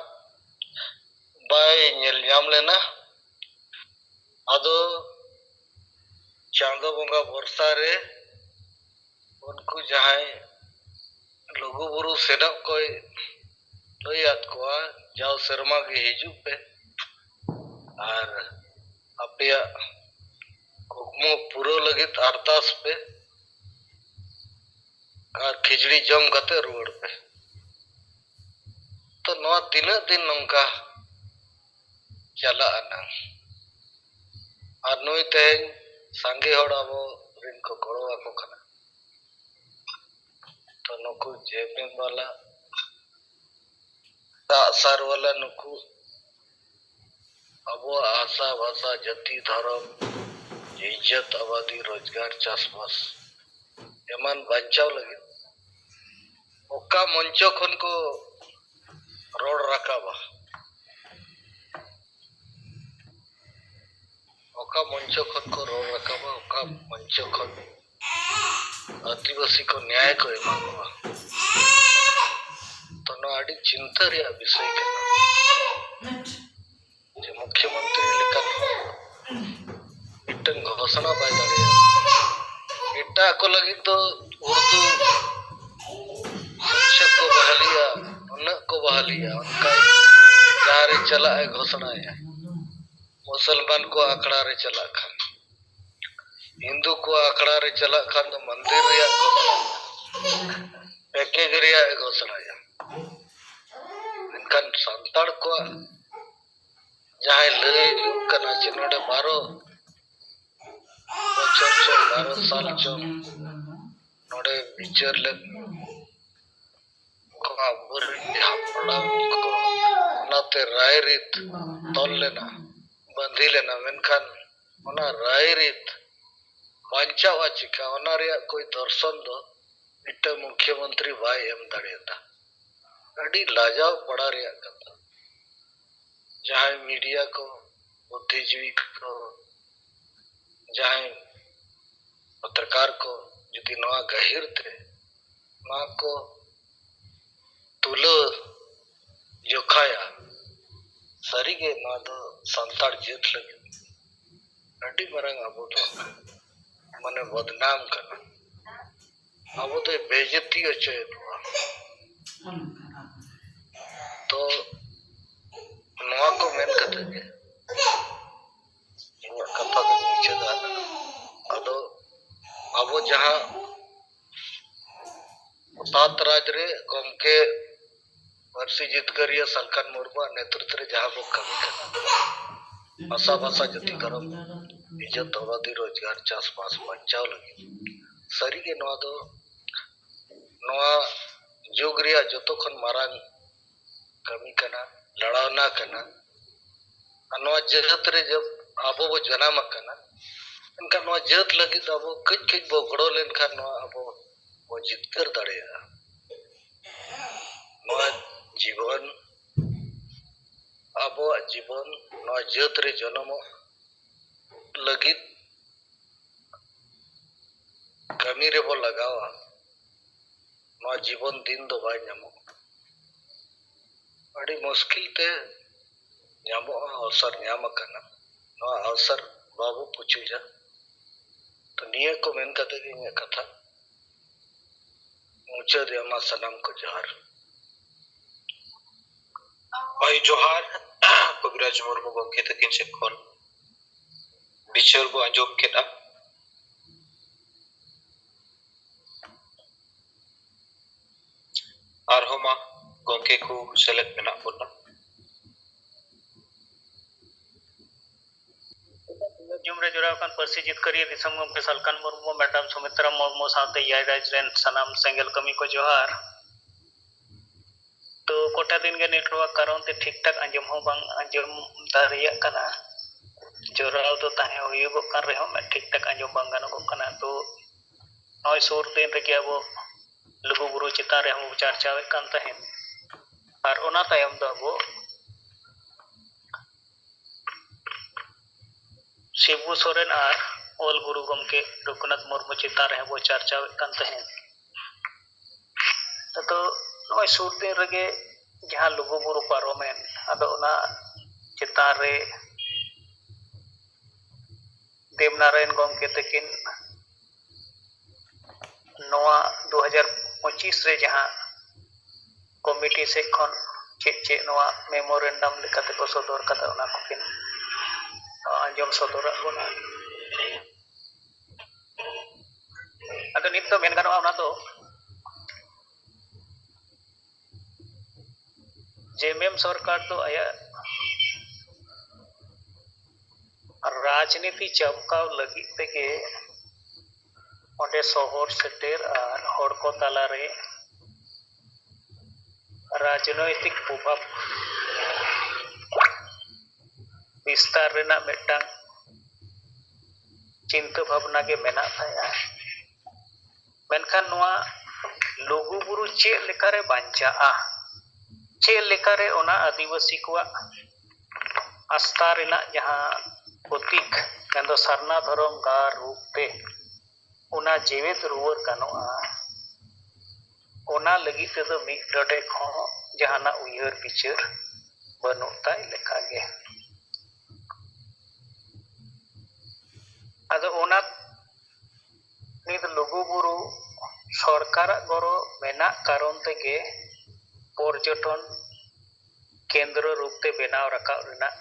ᱵᱟᱭ ᱧᱮᱞ ᱧᱟᱢ ᱞᱮᱱᱟ᱾ ᱟᱫᱚ ᱪᱟᱸᱫᱚ ᱵᱚᱸᱜᱟ ᱵᱷᱚᱨᱥᱟ ᱨᱮ ᱩᱱᱠᱩ ᱡᱟᱦᱟᱸᱭ ᱞᱩᱜᱩᱵᱩᱨᱩ ᱥᱮᱱᱚᱜ ᱠᱚᱭ ᱞᱟᱹᱭᱟᱫ ᱠᱚᱣᱟ, ᱡᱟᱣ ᱥᱮᱨᱢᱟ ᱜᱮ ᱦᱤᱡᱩᱜ ᱯᱮ ᱟᱨ ᱟᱯᱮᱭᱟᱜ ᱠᱩᱠᱢᱩ ᱯᱩᱨᱟᱹᱣ ᱞᱟᱹᱜᱤᱫ ᱟᱨᱫᱟᱥ ᱯᱮ ᱟᱨ ᱠᱷᱤᱪᱲᱤ ᱡᱚᱢ ᱠᱟᱛᱮ ᱨᱩᱣᱟᱹᱲ ᱯᱮ᱾ ᱛᱚ ᱱᱚᱣᱟ ᱛᱤᱱᱟᱹᱜ ᱫᱤᱱ ᱱᱚᱝᱠᱟ ᱪᱟᱞᱟᱜ ᱟᱱᱟᱝ? ᱟᱨ ᱱᱩᱭ ᱛᱮᱦᱮᱧ ᱥᱟᱸᱜᱮ ᱦᱚᱲ ᱟᱵᱚ ᱨᱮᱱ ᱠᱚ ᱜᱚᱲᱚ ᱠᱚ ᱠᱟᱱᱟ᱾ ᱛᱚ ᱱᱩᱠᱩ ᱡᱮ ᱯᱤ ᱮᱢ ᱵᱟᱞᱟ, ᱫᱟᱜ ᱥᱟᱨ ᱵᱟᱞᱟ, ᱱᱩᱠᱩ ᱟᱵᱚᱣᱟᱜ ᱦᱟᱥᱟ ᱵᱷᱟᱥᱟ, ᱡᱟᱹᱛᱤ, ᱫᱷᱚᱨᱚᱢ, ᱤᱡᱽᱡᱚᱛ, ᱟᱵᱟᱫᱤ, ᱨᱳᱡᱽᱜᱟᱨ, ᱪᱟᱥᱵᱟᱥ ᱮᱢᱟᱱ ᱵᱟᱧᱪᱟᱣ ᱞᱟᱹᱜᱤᱫ ᱚᱠᱟ ᱢᱚᱧᱪᱚ ᱠᱷᱚᱱ ᱠᱚ ᱨᱚᱲ ᱨᱟᱠᱟᱵᱟ, ᱚᱠᱟ ᱢᱚᱧᱪᱚ ᱠᱷᱚᱱ ᱠᱚ ᱨᱚᱲ ᱨᱟᱠᱟᱵᱟ, ᱚᱠᱟ ᱢᱚᱧᱪᱚ ᱠᱷᱚᱱ ᱟᱹᱫᱤᱵᱟᱹᱥᱤ ᱠᱚ ᱱᱮᱭᱟᱭ ᱠᱚ ᱮᱢᱟ ᱠᱚᱣᱟ, ᱛᱚ ᱱᱚᱣᱟ ᱟᱹᱰᱤ ᱪᱤᱱᱛᱟᱹ ᱨᱮᱭᱟᱜ ᱵᱤᱥᱚᱭ ᱠᱟᱱᱟ᱾ ᱡᱮ ᱢᱩᱠᱷᱭᱚᱢᱚᱱᱛᱨᱤ ᱞᱮᱠᱟᱱ ᱦᱚᱲ ᱢᱤᱫᱴᱟᱝ ᱜᱷᱳᱥᱚᱱᱟ ᱵᱟᱭ ᱫᱟᱲᱮᱭᱟᱜᱼᱟ᱾ ᱮᱴᱟᱜ ᱠᱚ ᱞᱟᱹᱜᱤᱫ ᱫᱚ ᱩᱨᱫᱩ ᱥᱤᱠᱥᱚᱠ ᱠᱚ ᱵᱟᱦᱟᱞᱤᱭᱟ, ᱩᱱᱟᱹᱜ ᱠᱚ ᱵᱟᱦᱟᱞᱤᱭᱟ, ᱚᱱᱠᱟ ᱡᱟᱦᱟᱸ ᱨᱮ ᱪᱟᱞᱟᱜ ᱮ ᱜᱷᱳᱥᱚᱱᱟᱭᱟ᱾ ᱢᱩᱥᱚᱞᱢᱟᱱ ᱠᱚ ᱟᱠᱷᱲᱟ ᱨᱮ ᱪᱟᱞᱟᱜ ᱠᱷᱟᱱ, ᱦᱤᱱᱫᱩ ᱠᱚ ᱟᱠᱷᱲᱟ ᱨᱮ ᱪᱟᱞᱟᱜ ᱠᱷᱟᱱ ᱫᱚ ᱢᱚᱱᱫᱤᱨ ᱨᱮᱭᱟᱜ ᱜᱷᱳᱥᱚᱱᱟ, ᱯᱮᱠᱮᱡᱽ ᱨᱮᱭᱟᱜ ᱮ ᱜᱷᱳᱥᱚᱱᱟᱭᱟ᱾ ᱢᱮᱱᱠᱷᱟᱱ ᱥᱟᱱᱛᱟᱲ ᱠᱚᱣᱟᱜ ᱡᱟᱦᱟᱸᱭ ᱞᱟᱹᱭ ᱦᱩᱭᱩᱜ ᱠᱟᱱᱟ ᱡᱮ ᱱᱚᱰᱮ ᱵᱟᱨᱚ ᱵᱚᱪᱷᱚᱨ ᱪᱚᱝ, ᱵᱟᱨᱚ ᱥᱟᱞ ᱪᱚᱝ ᱱᱚᱰᱮ ᱵᱤᱪᱟᱹᱨ ᱞᱮᱫ ᱠᱚ ᱟᱵᱚᱨᱮᱱ ᱦᱟᱯᱲᱟᱢ ᱠᱚ, ᱚᱱᱟᱛᱮ ᱨᱟᱭᱨᱤᱛ ᱛᱚᱞ ᱞᱮᱱᱟ, ᱵᱟᱸᱫᱷᱤ ᱞᱮᱱᱟ, ᱢᱮᱱᱠᱷᱟᱱ ᱚᱱᱟ ᱨᱟᱭᱨᱤᱛ ᱵᱟᱧᱪᱟᱣᱼᱟ ᱪᱤᱠᱟ, ᱚᱱᱟ ᱨᱮᱭᱟᱜ ᱠᱳᱭ ᱫᱚᱨᱥᱚᱱ ᱫᱚ ᱢᱤᱫᱴᱟᱝ ᱢᱩᱠᱷᱭᱚᱢᱚᱱᱛᱨᱤ ᱵᱟᱭ ᱮᱢ ᱫᱟᱲᱮᱭᱟᱫᱟ᱾ ᱟᱹᱰᱤ ᱞᱟᱡᱟᱣ ᱯᱟᱲᱟ ᱨᱮᱭᱟᱜ ᱠᱟᱛᱷᱟ᱾ ᱡᱟᱦᱟᱸᱭ ᱢᱤᱰᱤᱭᱟ ᱠᱚ, ᱵᱩᱫᱽᱫᱷᱤᱡᱤᱵᱤ ᱠᱚ, ᱡᱟᱦᱟᱸᱭ ᱯᱚᱛᱨᱚᱠᱟᱨ ᱠᱚ ᱡᱩᱫᱤ ᱱᱚᱣᱟ ᱜᱟᱹᱦᱤᱨ ᱛᱮ ᱱᱚᱣᱟ ᱠᱚ ᱛᱩᱞᱟᱹ ᱡᱚᱠᱷᱟᱭᱟ, ᱥᱟᱹᱨᱤᱜᱮ ᱱᱚᱣᱟ ᱫᱚ ᱥᱟᱱᱛᱟᱲ ᱡᱟᱹᱛ ᱞᱟᱹᱜᱤᱫ ᱟᱹᱰᱤ ᱢᱟᱨᱟᱝ ᱟᱵᱚ ᱫᱚ ᱢᱟᱱᱮ ᱵᱚᱫᱱᱟᱢ ᱠᱟᱱᱟ, ᱟᱵᱚ ᱫᱚᱭ ᱵᱮᱡᱮᱛᱤ ᱦᱚᱪᱚᱭᱮᱫ ᱵᱚᱱᱟ᱾ ᱛᱚ ᱱᱚᱣᱟ ᱠᱚ ᱢᱮᱱ ᱠᱟᱛᱮ ᱜᱮ ᱤᱧᱟᱹᱜ ᱠᱟᱛᱷᱟ ᱫᱚᱧ ᱢᱩᱪᱟᱹᱫᱟ᱾ ᱟᱫᱚ ᱟᱵᱚ ᱡᱟᱦᱟᱸ ᱥᱟᱛ ᱨᱟᱡᱽ ᱨᱮ ᱜᱚᱢᱠᱮ ᱯᱟᱹᱨᱥᱤ ᱡᱤᱛᱠᱟᱹᱨᱤᱭᱟᱹ ᱥᱟᱞᱠᱷᱟᱱ ᱢᱩᱨᱢᱩᱣᱟᱜ ᱱᱮᱛᱨᱤᱛᱵ ᱨᱮ ᱡᱟᱦᱟᱸ ᱵᱚ ᱠᱟᱹᱢᱤ ᱠᱟᱱᱟ, ᱦᱟᱥᱟ ᱵᱷᱟᱥᱟ ᱡᱟᱹᱛᱤ ᱫᱷᱚᱨᱚᱢ ᱤᱡᱽᱡᱚᱛ ᱟᱵᱟᱫᱤ ᱨᱳᱡᱽᱜᱟᱨ ᱪᱟᱥᱵᱟᱥ ᱵᱟᱧᱪᱟᱣ ᱞᱟᱹᱜᱤᱫ, ᱥᱟᱹᱨᱤᱜᱮ ᱱᱚᱣᱟ ᱫᱚ ᱱᱚᱣᱟ ᱡᱩᱜᱽ ᱨᱮᱭᱟᱜ ᱡᱚᱛᱚ ᱠᱷᱚᱱ ᱢᱟᱨᱟᱝ ᱠᱟᱹᱢᱤ ᱠᱟᱱᱟ, ᱞᱟᱲᱟᱣᱱᱟ ᱠᱟᱱᱟ᱾ ᱟᱨ ᱱᱚᱣᱟ ᱡᱟᱹᱛ ᱨᱮ ᱡᱚᱵ ᱟᱵᱚ ᱵᱚ ᱡᱟᱱᱟᱢ ᱟᱠᱟᱱᱟ, ᱮᱱᱠᱷᱟᱱ ᱱᱚᱣᱟ ᱡᱟᱹᱛ ᱞᱟᱹᱜᱤᱫ ᱟᱵᱚ ᱠᱟᱹᱡ ᱠᱟᱹᱡ ᱵᱚ ᱜᱚᱲᱚ ᱞᱮᱱᱠᱷᱟᱱ ᱱᱚᱣᱟ ᱟᱵᱚ ᱵᱚ ᱡᱤᱛᱠᱟᱹᱨ ᱫᱟᱲᱮᱭᱟᱜᱼᱟ᱾ ᱱᱚᱣᱟ ᱡᱤᱵᱚᱱ, ᱟᱵᱚᱣᱟᱜ ᱡᱤᱵᱚᱱ ᱱᱚᱣᱟ ᱡᱟᱹᱛ ᱨᱮ ᱡᱚᱱᱚᱢᱚᱜ ᱞᱟᱹᱜᱤᱫ ᱠᱟᱹᱢᱤ ᱨᱮᱵᱚ ᱞᱟᱜᱟᱣᱟ, ᱱᱚᱣᱟ ᱡᱤᱵᱚᱱ ᱫᱤᱱ ᱫᱚ ᱵᱟᱭ ᱧᱟᱢᱚᱜᱼᱟ᱾ ᱟᱹᱰᱤ ᱢᱩᱥᱠᱤᱞ ᱛᱮ ᱧᱟᱢᱚᱜᱼᱟ, ᱚᱣᱥᱚᱨ ᱧᱟᱢ ᱟᱠᱟᱱᱟ, ᱱᱚᱣᱟ ᱚᱣᱥᱚᱨ ᱵᱟᱵᱚ ᱯᱩᱪᱩᱡᱟ᱾ ᱛᱚ ᱱᱤᱭᱟᱹ ᱠᱚ ᱢᱮᱱ ᱠᱟᱛᱮ ᱜᱮ ᱤᱧᱟᱹᱜ ᱠᱟᱛᱷᱟ ᱢᱩᱪᱟᱹᱫ ᱮᱢᱟ᱾ ᱥᱟᱱᱟᱢ ᱠᱚ ᱡᱚᱦᱟᱨ᱾ ᱦᱳᱭ, ᱡᱚᱦᱟᱨ᱾ ᱠᱚᱵᱤᱨᱟᱡᱽ ᱢᱩᱨᱢᱩ ᱜᱚᱢᱠᱮ ᱛᱟᱹᱠᱤᱱ ᱥᱮᱫ ᱠᱷᱚᱱ ᱵᱤᱪᱟᱹᱨ ᱵᱚ ᱟᱸᱡᱚᱢ ᱠᱮᱫᱼᱟ᱾ ᱟᱨᱦᱚᱸ ᱢᱟ ᱜᱚᱢᱠᱮ ᱠᱚ ᱥᱮᱞᱮᱫ ᱢᱮᱱᱟᱜ ᱵᱚᱱᱟ᱾ ᱧᱩᱢ ᱨᱮ ᱡᱚᱲᱟᱣ ᱟᱠᱟᱱ ᱯᱟᱹᱨᱥᱤ ᱡᱤᱛᱠᱟᱹᱨᱤᱭᱟᱹ ᱫᱤᱥᱚᱢ ᱜᱚᱢᱠᱮ ᱥᱟᱞᱠᱷᱟᱱ ᱢᱩᱨᱢᱩ, ᱢᱮᱰᱟᱢ ᱥᱩᱢᱤᱛᱨᱟ ᱢᱩᱨᱢᱩ ᱥᱟᱶᱛᱮ ᱮᱭᱟᱭ ᱨᱟᱡᱽ ᱨᱮᱱ ᱥᱟᱱᱟᱢ ᱥᱮᱸᱜᱮᱞ ᱠᱟᱹᱢᱤ ᱠᱚ ᱡᱚᱦᱟᱨ᱾ ᱛᱚ ᱠᱚᱴᱟ ᱫᱤᱱ ᱜᱮ ᱱᱮᱴᱣᱟᱨᱠ ᱠᱟᱨᱚᱱ ᱛᱮ ᱴᱷᱤᱠ ᱴᱷᱟᱠ ᱟᱸᱡᱚᱢ ᱦᱚᱸ ᱵᱟᱝ ᱟᱸᱡᱚᱢ ᱫᱟᱲᱮᱭᱟᱜ ᱠᱟᱱᱟ᱾ ᱡᱚᱲᱟᱣ ᱫᱚ ᱛᱟᱦᱮᱸ ᱦᱩᱭᱩᱜᱚᱜ ᱠᱟᱱ ᱨᱮᱦᱚᱸ ᱢᱮᱫ ᱴᱷᱤᱠ ᱴᱷᱟᱠ ᱟᱸᱡᱚᱢ ᱵᱟᱝ ᱜᱟᱱᱚᱜᱚᱜ ᱠᱟᱱᱟ᱾ ᱛᱚ ᱱᱚᱜᱼᱚᱭ ᱥᱩᱨ ᱫᱤᱱ ᱨᱮᱜᱮ ᱟᱵᱚ ᱞᱩᱜᱩᱵᱩᱨᱩ ᱪᱮᱛᱟᱱ ᱨᱮᱦᱚᱸ ᱵᱚ ᱪᱟᱨᱪᱟᱣᱮᱫ ᱠᱟᱱ ᱛᱟᱦᱮᱸᱫ, ᱟᱨ ᱚᱱᱟ ᱛᱟᱭᱚᱢ ᱫᱚ ᱟᱵᱚ ᱥᱤᱵᱩ ᱥᱚᱨᱮᱱ ᱟᱨ ᱚᱞ ᱜᱩᱨᱩ ᱜᱚᱢᱠᱮ ᱨᱚᱜᱷᱩᱱᱟᱛᱷ ᱢᱩᱨᱢᱩ ᱪᱮᱛᱟᱱ ᱨᱮᱦᱚᱸ ᱵᱚ ᱪᱟᱨᱪᱟᱣᱮᱫ ᱠᱟᱱ ᱛᱟᱦᱮᱸᱫ᱾ ᱟᱫᱚ ᱱᱚᱜᱼᱚᱭ ᱥᱩᱨ ᱫᱤᱱ ᱨᱮᱜᱮ ᱡᱟᱦᱟᱸ ᱞᱩᱜᱩᱵᱩᱨᱩ ᱯᱟᱨᱚᱢᱮᱱ, ᱟᱫᱚ ᱚᱱᱟ ᱪᱮᱛᱟᱱ ᱨᱮ ᱫᱮᱵᱽᱱᱟᱨᱟᱭᱚᱱ ᱜᱚᱢᱠᱮ ᱛᱟᱹᱠᱤᱱ ᱱᱚᱣᱟ ᱫᱩ ᱦᱟᱡᱟᱨ ᱯᱚᱸᱪᱤᱥ ᱨᱮ ᱡᱟᱦᱟᱸ ᱠᱚᱢᱤᱴᱤ ᱥᱮᱫ ᱠᱷᱚᱱ ᱪᱮᱫ ᱪᱮᱫ ᱱᱚᱣᱟ ᱢᱮᱢᱳᱨᱮᱱᱰᱟᱢ ᱞᱮᱠᱟᱛᱮ ᱠᱚ ᱥᱚᱫᱚᱨ ᱠᱟᱫᱟ, ᱚᱱᱟ ᱠᱚᱵᱤᱱ ᱟᱸᱡᱚᱢ ᱥᱚᱫᱚᱨᱟᱜ ᱵᱚᱱᱟ᱾ ᱟᱫᱚ ᱱᱤᱛ ᱫᱚ ᱢᱮᱱ ᱜᱟᱱᱚᱜᱼᱟ ᱚᱱᱟ ᱫᱚ ᱡᱮ ᱮᱢ ᱮᱢ ᱥᱚᱨᱠᱟᱨ ᱫᱚ ᱟᱭᱟᱜ ᱨᱟᱡᱽᱱᱤᱛᱤ ᱪᱟᱢᱠᱟᱣ ᱞᱟᱹᱜᱤᱫ ᱛᱮᱜᱮ ᱚᱸᱰᱮ ᱥᱚᱦᱚᱨ ᱥᱮᱴᱮᱨ ᱟᱨ ᱦᱚᱲ ᱠᱚ ᱛᱟᱞᱟᱨᱮ ᱨᱟᱡᱽᱱᱳᱭᱛᱤᱠ ᱯᱨᱚᱵᱷᱟᱵᱽ ᱵᱤᱥᱛᱟᱨ ᱨᱮᱱᱟᱜ ᱢᱤᱫᱴᱟᱝ ᱪᱤᱱᱛᱟᱹ ᱵᱷᱟᱵᱽᱱᱟ ᱜᱮ ᱢᱮᱱᱟᱜ ᱛᱟᱭᱟ᱾ ᱢᱮᱱᱠᱷᱟᱱ ᱱᱚᱣᱟ ᱞᱩᱜᱩᱵᱩᱨᱩ ᱪᱮᱫ ᱞᱮᱠᱟᱨᱮ ᱵᱟᱧᱪᱟᱜᱼᱟ, ᱪᱮᱫ ᱞᱮᱠᱟᱨᱮ ᱚᱱᱟ ᱟᱹᱫᱤᱵᱟᱹᱥᱤ ᱠᱚᱣᱟᱜ ᱟᱥᱛᱷᱟ ᱨᱮᱱᱟᱜ ᱡᱟᱦᱟᱸ ᱯᱨᱚᱛᱤᱠ, ᱢᱮᱱᱫᱚ ᱥᱟᱨᱱᱟ ᱫᱷᱚᱨᱚᱢ ᱜᱟᱲ ᱨᱩᱯ ᱛᱮ, ᱚᱱᱟ ᱡᱮᱣᱮᱫ ᱨᱩᱣᱟᱹᱲ ᱜᱟᱱᱚᱜᱼᱟ, ᱚᱱᱟ ᱞᱟᱹᱜᱤᱫ ᱛᱮᱫᱚ ᱢᱤᱫ ᱰᱚᱸᱰᱮᱠ ᱦᱚᱸ ᱡᱟᱦᱟᱱᱟᱜ ᱩᱭᱦᱟᱹᱨ ᱵᱤᱪᱟᱹᱨ ᱵᱟᱹᱱᱩᱜ ᱛᱟᱭ ᱞᱮᱠᱟᱜᱮ᱾ ᱟᱫᱚ ᱚᱱᱟ ᱱᱤᱛ ᱞᱩᱜᱩᱵᱩᱨᱩ ᱥᱚᱨᱠᱟᱨᱟᱜ ᱜᱚᱲᱚ ᱢᱮᱱᱟᱜ ᱠᱟᱨᱚᱱ ᱛᱮᱜᱮ ᱯᱚᱨᱡᱚᱴᱚᱱ ᱠᱮᱱᱫᱨᱚ ᱨᱩᱯ ᱛᱮ ᱵᱮᱱᱟᱣ ᱨᱟᱠᱟᱵ ᱨᱮᱱᱟᱜ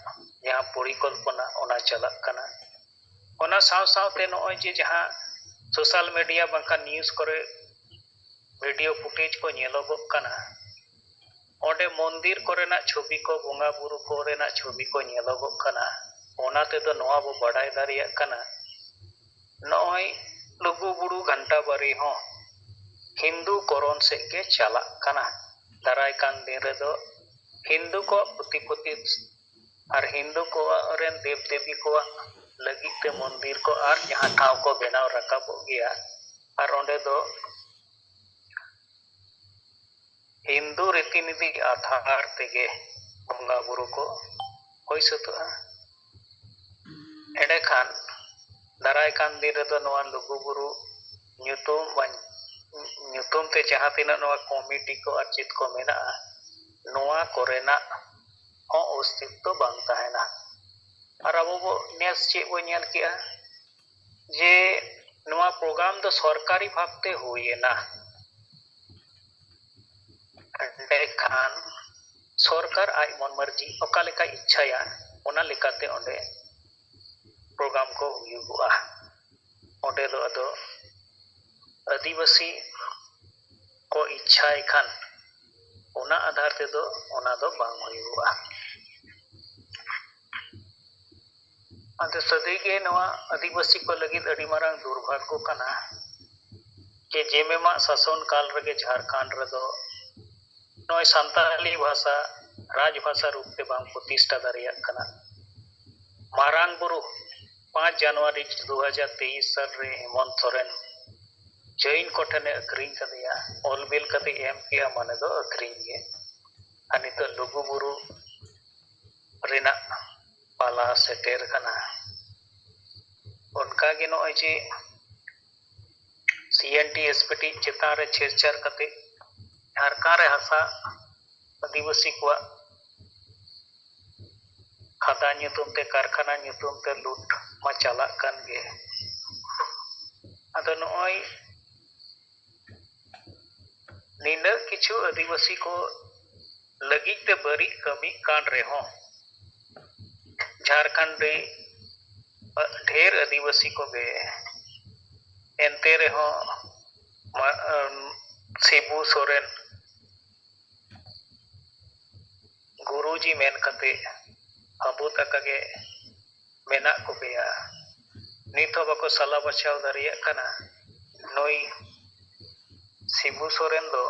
ᱡᱟᱦᱟᱸ ᱯᱚᱨᱤᱠᱚᱞᱯᱚᱱᱟ, ᱚᱱᱟ ᱪᱟᱞᱟᱜ ᱠᱟᱱᱟ᱾ ᱚᱱᱟ ᱥᱟᱶ ᱥᱟᱶᱛᱮ ᱱᱚᱜᱼᱚᱭ ᱡᱮ ᱡᱟᱦᱟᱸ ᱥᱳᱥᱟᱞ ᱢᱤᱰᱤᱭᱟ ᱵᱟᱝᱠᱷᱟᱱ ᱱᱤᱭᱩᱡᱽ ᱠᱚᱨᱮ ᱵᱷᱤᱰᱤᱭᱳ ᱯᱷᱩᱴᱮᱡᱽ ᱠᱚ ᱧᱮᱞᱚᱜᱚᱜ ᱠᱟᱱᱟ, ᱚᱸᱰᱮ ᱢᱚᱱᱫᱤᱨ ᱠᱚᱨᱮᱱᱟᱜ ᱪᱷᱚᱵᱤ ᱠᱚ, ᱵᱚᱸᱜᱟ ᱵᱩᱨᱩ ᱠᱚᱨᱮᱱᱟᱜ ᱪᱷᱚᱵᱤ ᱠᱚ ᱧᱮᱞᱚᱜᱚᱜ ᱠᱟᱱᱟ᱾ ᱚᱱᱟ ᱛᱮᱫᱚ ᱱᱚᱣᱟ ᱵᱚ ᱵᱟᱰᱟᱭ ᱫᱟᱲᱮᱭᱟᱜ ᱠᱟᱱᱟ, ᱱᱚᱜᱼᱚᱭ ᱞᱩᱜᱩ ᱵᱩᱨᱩ ᱜᱷᱟᱱᱴᱟ ᱵᱟᱲᱮ ᱦᱚᱸ ᱦᱤᱱᱫᱩ ᱠᱚᱨᱚᱱ ᱥᱮᱫ ᱜᱮ ᱪᱟᱞᱟᱜ ᱠᱟᱱᱟ᱾ ᱫᱟᱨᱟᱭ ᱠᱟᱱ ᱫᱤᱱ ᱨᱮᱫᱚ ᱦᱤᱱᱫᱩ ᱠᱚᱣᱟᱜ ᱯᱩᱛᱷᱤ ᱯᱩᱛᱷᱤ ᱟᱨ ᱦᱤᱱᱫᱩ ᱠᱚᱣᱟᱜ ᱨᱮᱱ ᱫᱮᱵ ᱫᱮᱵᱤ ᱠᱚᱣᱟᱜ ᱞᱟᱹᱜᱤᱫ ᱛᱮ ᱢᱚᱱᱫᱤᱨ ᱠᱚ ᱟᱨ ᱡᱟᱦᱟᱸ ᱴᱷᱟᱶ ᱠᱚ ᱵᱮᱱᱟᱣ ᱨᱟᱠᱟᱵᱚᱜ ᱜᱮᱭᱟ᱾ ᱟᱨ ᱚᱸᱰᱮ ᱫᱚ ᱦᱤᱱᱫᱩ ᱨᱤᱛᱤᱱᱤᱛᱤ ᱟᱫᱷᱟᱨ ᱛᱮᱜᱮ ᱵᱚᱸᱜᱟ ᱵᱩᱨᱩ ᱠᱚ ᱦᱩᱭ ᱥᱟᱹᱛᱟᱹᱜᱼᱟ᱾ ᱮᱸᱰᱮᱠᱷᱟᱱ ᱫᱟᱨᱟᱭ ᱠᱟᱱ ᱫᱤᱱ ᱨᱮᱫᱚ ᱱᱚᱣᱟ ᱞᱩᱜᱩ ᱵᱩᱨᱩ ᱧᱩᱛᱩᱢ ᱵᱟᱧ-, ᱧᱩᱛᱩᱢ ᱛᱮ ᱡᱟᱦᱟᱸ ᱛᱤᱱᱟᱹᱜ ᱱᱚᱣᱟ ᱠᱚᱢᱤᱴᱤ ᱠᱚ ᱟᱨ ᱪᱮᱫ ᱠᱚ ᱢᱮᱱᱟᱜᱼᱟ, ᱱᱚᱣᱟ ᱠᱚᱨᱮᱱᱟᱜ ᱦᱚᱸ ᱚᱥᱛᱤᱛᱛᱚ ᱵᱟᱝ ᱛᱟᱦᱮᱱᱟ᱾ ᱟᱨ ᱟᱵᱚ ᱵᱚ ᱱᱮᱥ ᱪᱮᱫ ᱵᱚ ᱧᱮᱞ ᱠᱮᱜᱼᱟ ᱡᱮ ᱱᱚᱣᱟ ᱯᱨᱳᱜᱨᱟᱢ ᱫᱚ ᱥᱚᱨᱠᱟᱨᱤ ᱵᱷᱟᱵᱽᱛᱮ ᱦᱩᱭᱮᱱᱟ, ᱮᱸᱰᱮᱠᱷᱟᱱ ᱥᱚᱨᱠᱟᱨ ᱟᱡ ᱢᱚᱱ ᱢᱟᱹᱨᱡᱤ ᱚᱠᱟ ᱞᱮᱠᱟᱭ ᱤᱪᱪᱷᱟᱭᱟ, ᱚᱱᱟ ᱞᱮᱠᱟᱛᱮ ᱚᱸᱰᱮ ᱯᱨᱳᱜᱨᱟᱢ ᱠᱚ ᱦᱩᱭᱩᱜᱚᱜᱼᱟ᱾ ᱚᱸᱰᱮ ᱫᱚ ᱟᱫᱚ ᱟᱹᱫᱤᱵᱟᱹᱥᱤ ᱠᱚ ᱤᱪᱪᱷᱟᱭ ᱠᱷᱟᱱ ᱚᱱᱟ ᱟᱫᱷᱟᱨ ᱛᱮᱫᱚ ᱚᱱᱟ ᱫᱚ ᱵᱟᱝ ᱦᱩᱭᱩᱜᱚᱜᱼᱟ᱾ ᱟᱫᱚ ᱥᱟᱹᱨᱤᱜᱮ ᱱᱚᱣᱟ ᱟᱹᱫᱤᱵᱟᱹᱥᱤ ᱠᱚ ᱞᱟᱹᱜᱤᱫ ᱟᱹᱰᱤ ᱢᱟᱨᱟᱝ ᱫᱩᱨᱵᱷᱟᱜᱽᱜᱚ ᱠᱟᱱᱟ᱾ ᱡᱮ ᱡᱮᱢᱮᱢᱟᱜ ᱥᱟᱥᱚᱱ ᱠᱟᱞ ᱨᱮᱜᱮ ᱡᱷᱟᱲᱠᱷᱚᱸᱰ ᱨᱮᱫᱚ ᱱᱚᱜᱼᱚᱭ ᱥᱟᱱᱛᱟᱲᱤ ᱵᱷᱟᱥᱟ ᱨᱟᱡᱽ ᱵᱷᱟᱥᱟ ᱨᱩᱯ ᱛᱮ ᱵᱟᱝ ᱯᱨᱚᱛᱤᱥᱴᱷᱟ ᱫᱟᱲᱮᱭᱟᱜ ᱠᱟᱱᱟ᱾ ᱢᱟᱨᱟᱝ ᱵᱩᱨᱩ ᱯᱟᱸᱪ ᱡᱟᱱᱩᱣᱟᱨᱤ ᱫᱩ ᱦᱟᱡᱟᱨ ᱛᱮᱭᱤᱥ ᱥᱟᱞ ᱨᱮ ᱦᱮᱢᱚᱱᱛ ᱥᱚᱨᱮᱱ ᱡᱟᱹᱭᱤᱱ ᱠᱚᱴᱷᱮᱱᱮ ᱟᱹᱠᱷᱨᱤᱧ ᱠᱟᱫᱮᱭᱟ, ᱚᱞ ᱵᱤᱞ ᱠᱟᱛᱮ ᱮᱢ ᱠᱮᱜᱼᱟ, ᱢᱟᱱᱮ ᱫᱚ ᱟᱹᱠᱷᱨᱤᱧ ᱜᱮ᱾ ᱟᱨ ᱱᱤᱛᱚᱜ ᱞᱩᱜᱩ ᱵᱩᱨᱩ ᱨᱮᱱᱟᱜ ᱯᱟᱞᱟ ᱥᱮᱴᱮᱨ ᱠᱟᱱᱟ᱾ ᱚᱱᱠᱟᱜᱮ ᱱᱚᱜᱼᱚᱭ ᱡᱮ ᱥᱤ N T S P T ᱪᱮᱛᱟᱱ ᱨᱮ ᱪᱷᱮᱲᱪᱷᱟᱲ ᱠᱟᱛᱮ ᱡᱷᱟᱲᱠᱷᱚᱸᱰ ᱨᱮ ᱦᱟᱥᱟ ᱟᱹᱫᱤᱵᱟᱹᱥᱤ ᱠᱚᱣᱟᱜ ᱠᱷᱟᱫᱟᱱ ᱧᱩᱛᱩᱢ ᱛᱮ, ᱠᱟᱨᱠᱷᱟᱱᱟ ᱧᱩᱛᱩᱢ ᱛᱮ ᱞᱩᱴ ᱢᱟ ᱪᱟᱞᱟᱜ ᱠᱟᱱ ᱜᱮ᱾ ᱟᱫᱚ ᱱᱚᱜᱼᱚᱭ ᱱᱤᱱᱟᱹᱜ ᱠᱤᱪᱷᱩ ᱟᱹᱫᱤᱵᱟᱹᱥᱤ ᱠᱚ ᱞᱟᱹᱜᱤᱫ ᱛᱮ ᱵᱟᱹᱲᱤᱡ ᱠᱟᱹᱢᱤ ᱠᱟᱱ ᱨᱮᱦᱚᱸ, ᱡᱷᱟᱲᱠᱷᱚᱸᱰ ᱨᱮ ᱰᱷᱮᱨ ᱟᱹᱫᱤᱵᱟᱹᱥᱤ ᱠᱚᱜᱮ ᱮᱱᱛᱮ ᱨᱮᱦᱚᱸ ᱢᱟ-, ᱟᱢ, ᱥᱤᱵᱩ ᱥᱚᱨᱮᱱ ᱜᱩᱨᱩᱡᱤ ᱢᱮᱱ ᱠᱟᱛᱮ ᱟᱵᱚ ᱛᱟᱠᱟ ᱜᱮ ᱢᱮᱱᱟᱜ ᱠᱚᱜᱮᱭᱟ᱾ ᱱᱤᱛ ᱦᱚᱸ ᱵᱟᱠᱚ ᱥᱟᱞᱟ ᱵᱟᱪᱷᱟᱣ ᱫᱟᱲᱮᱭᱟᱜ ᱠᱟᱱᱟ᱾ ᱱᱩᱭ ᱥᱤᱵᱩ ᱥᱚᱨᱮᱱ ᱫᱚ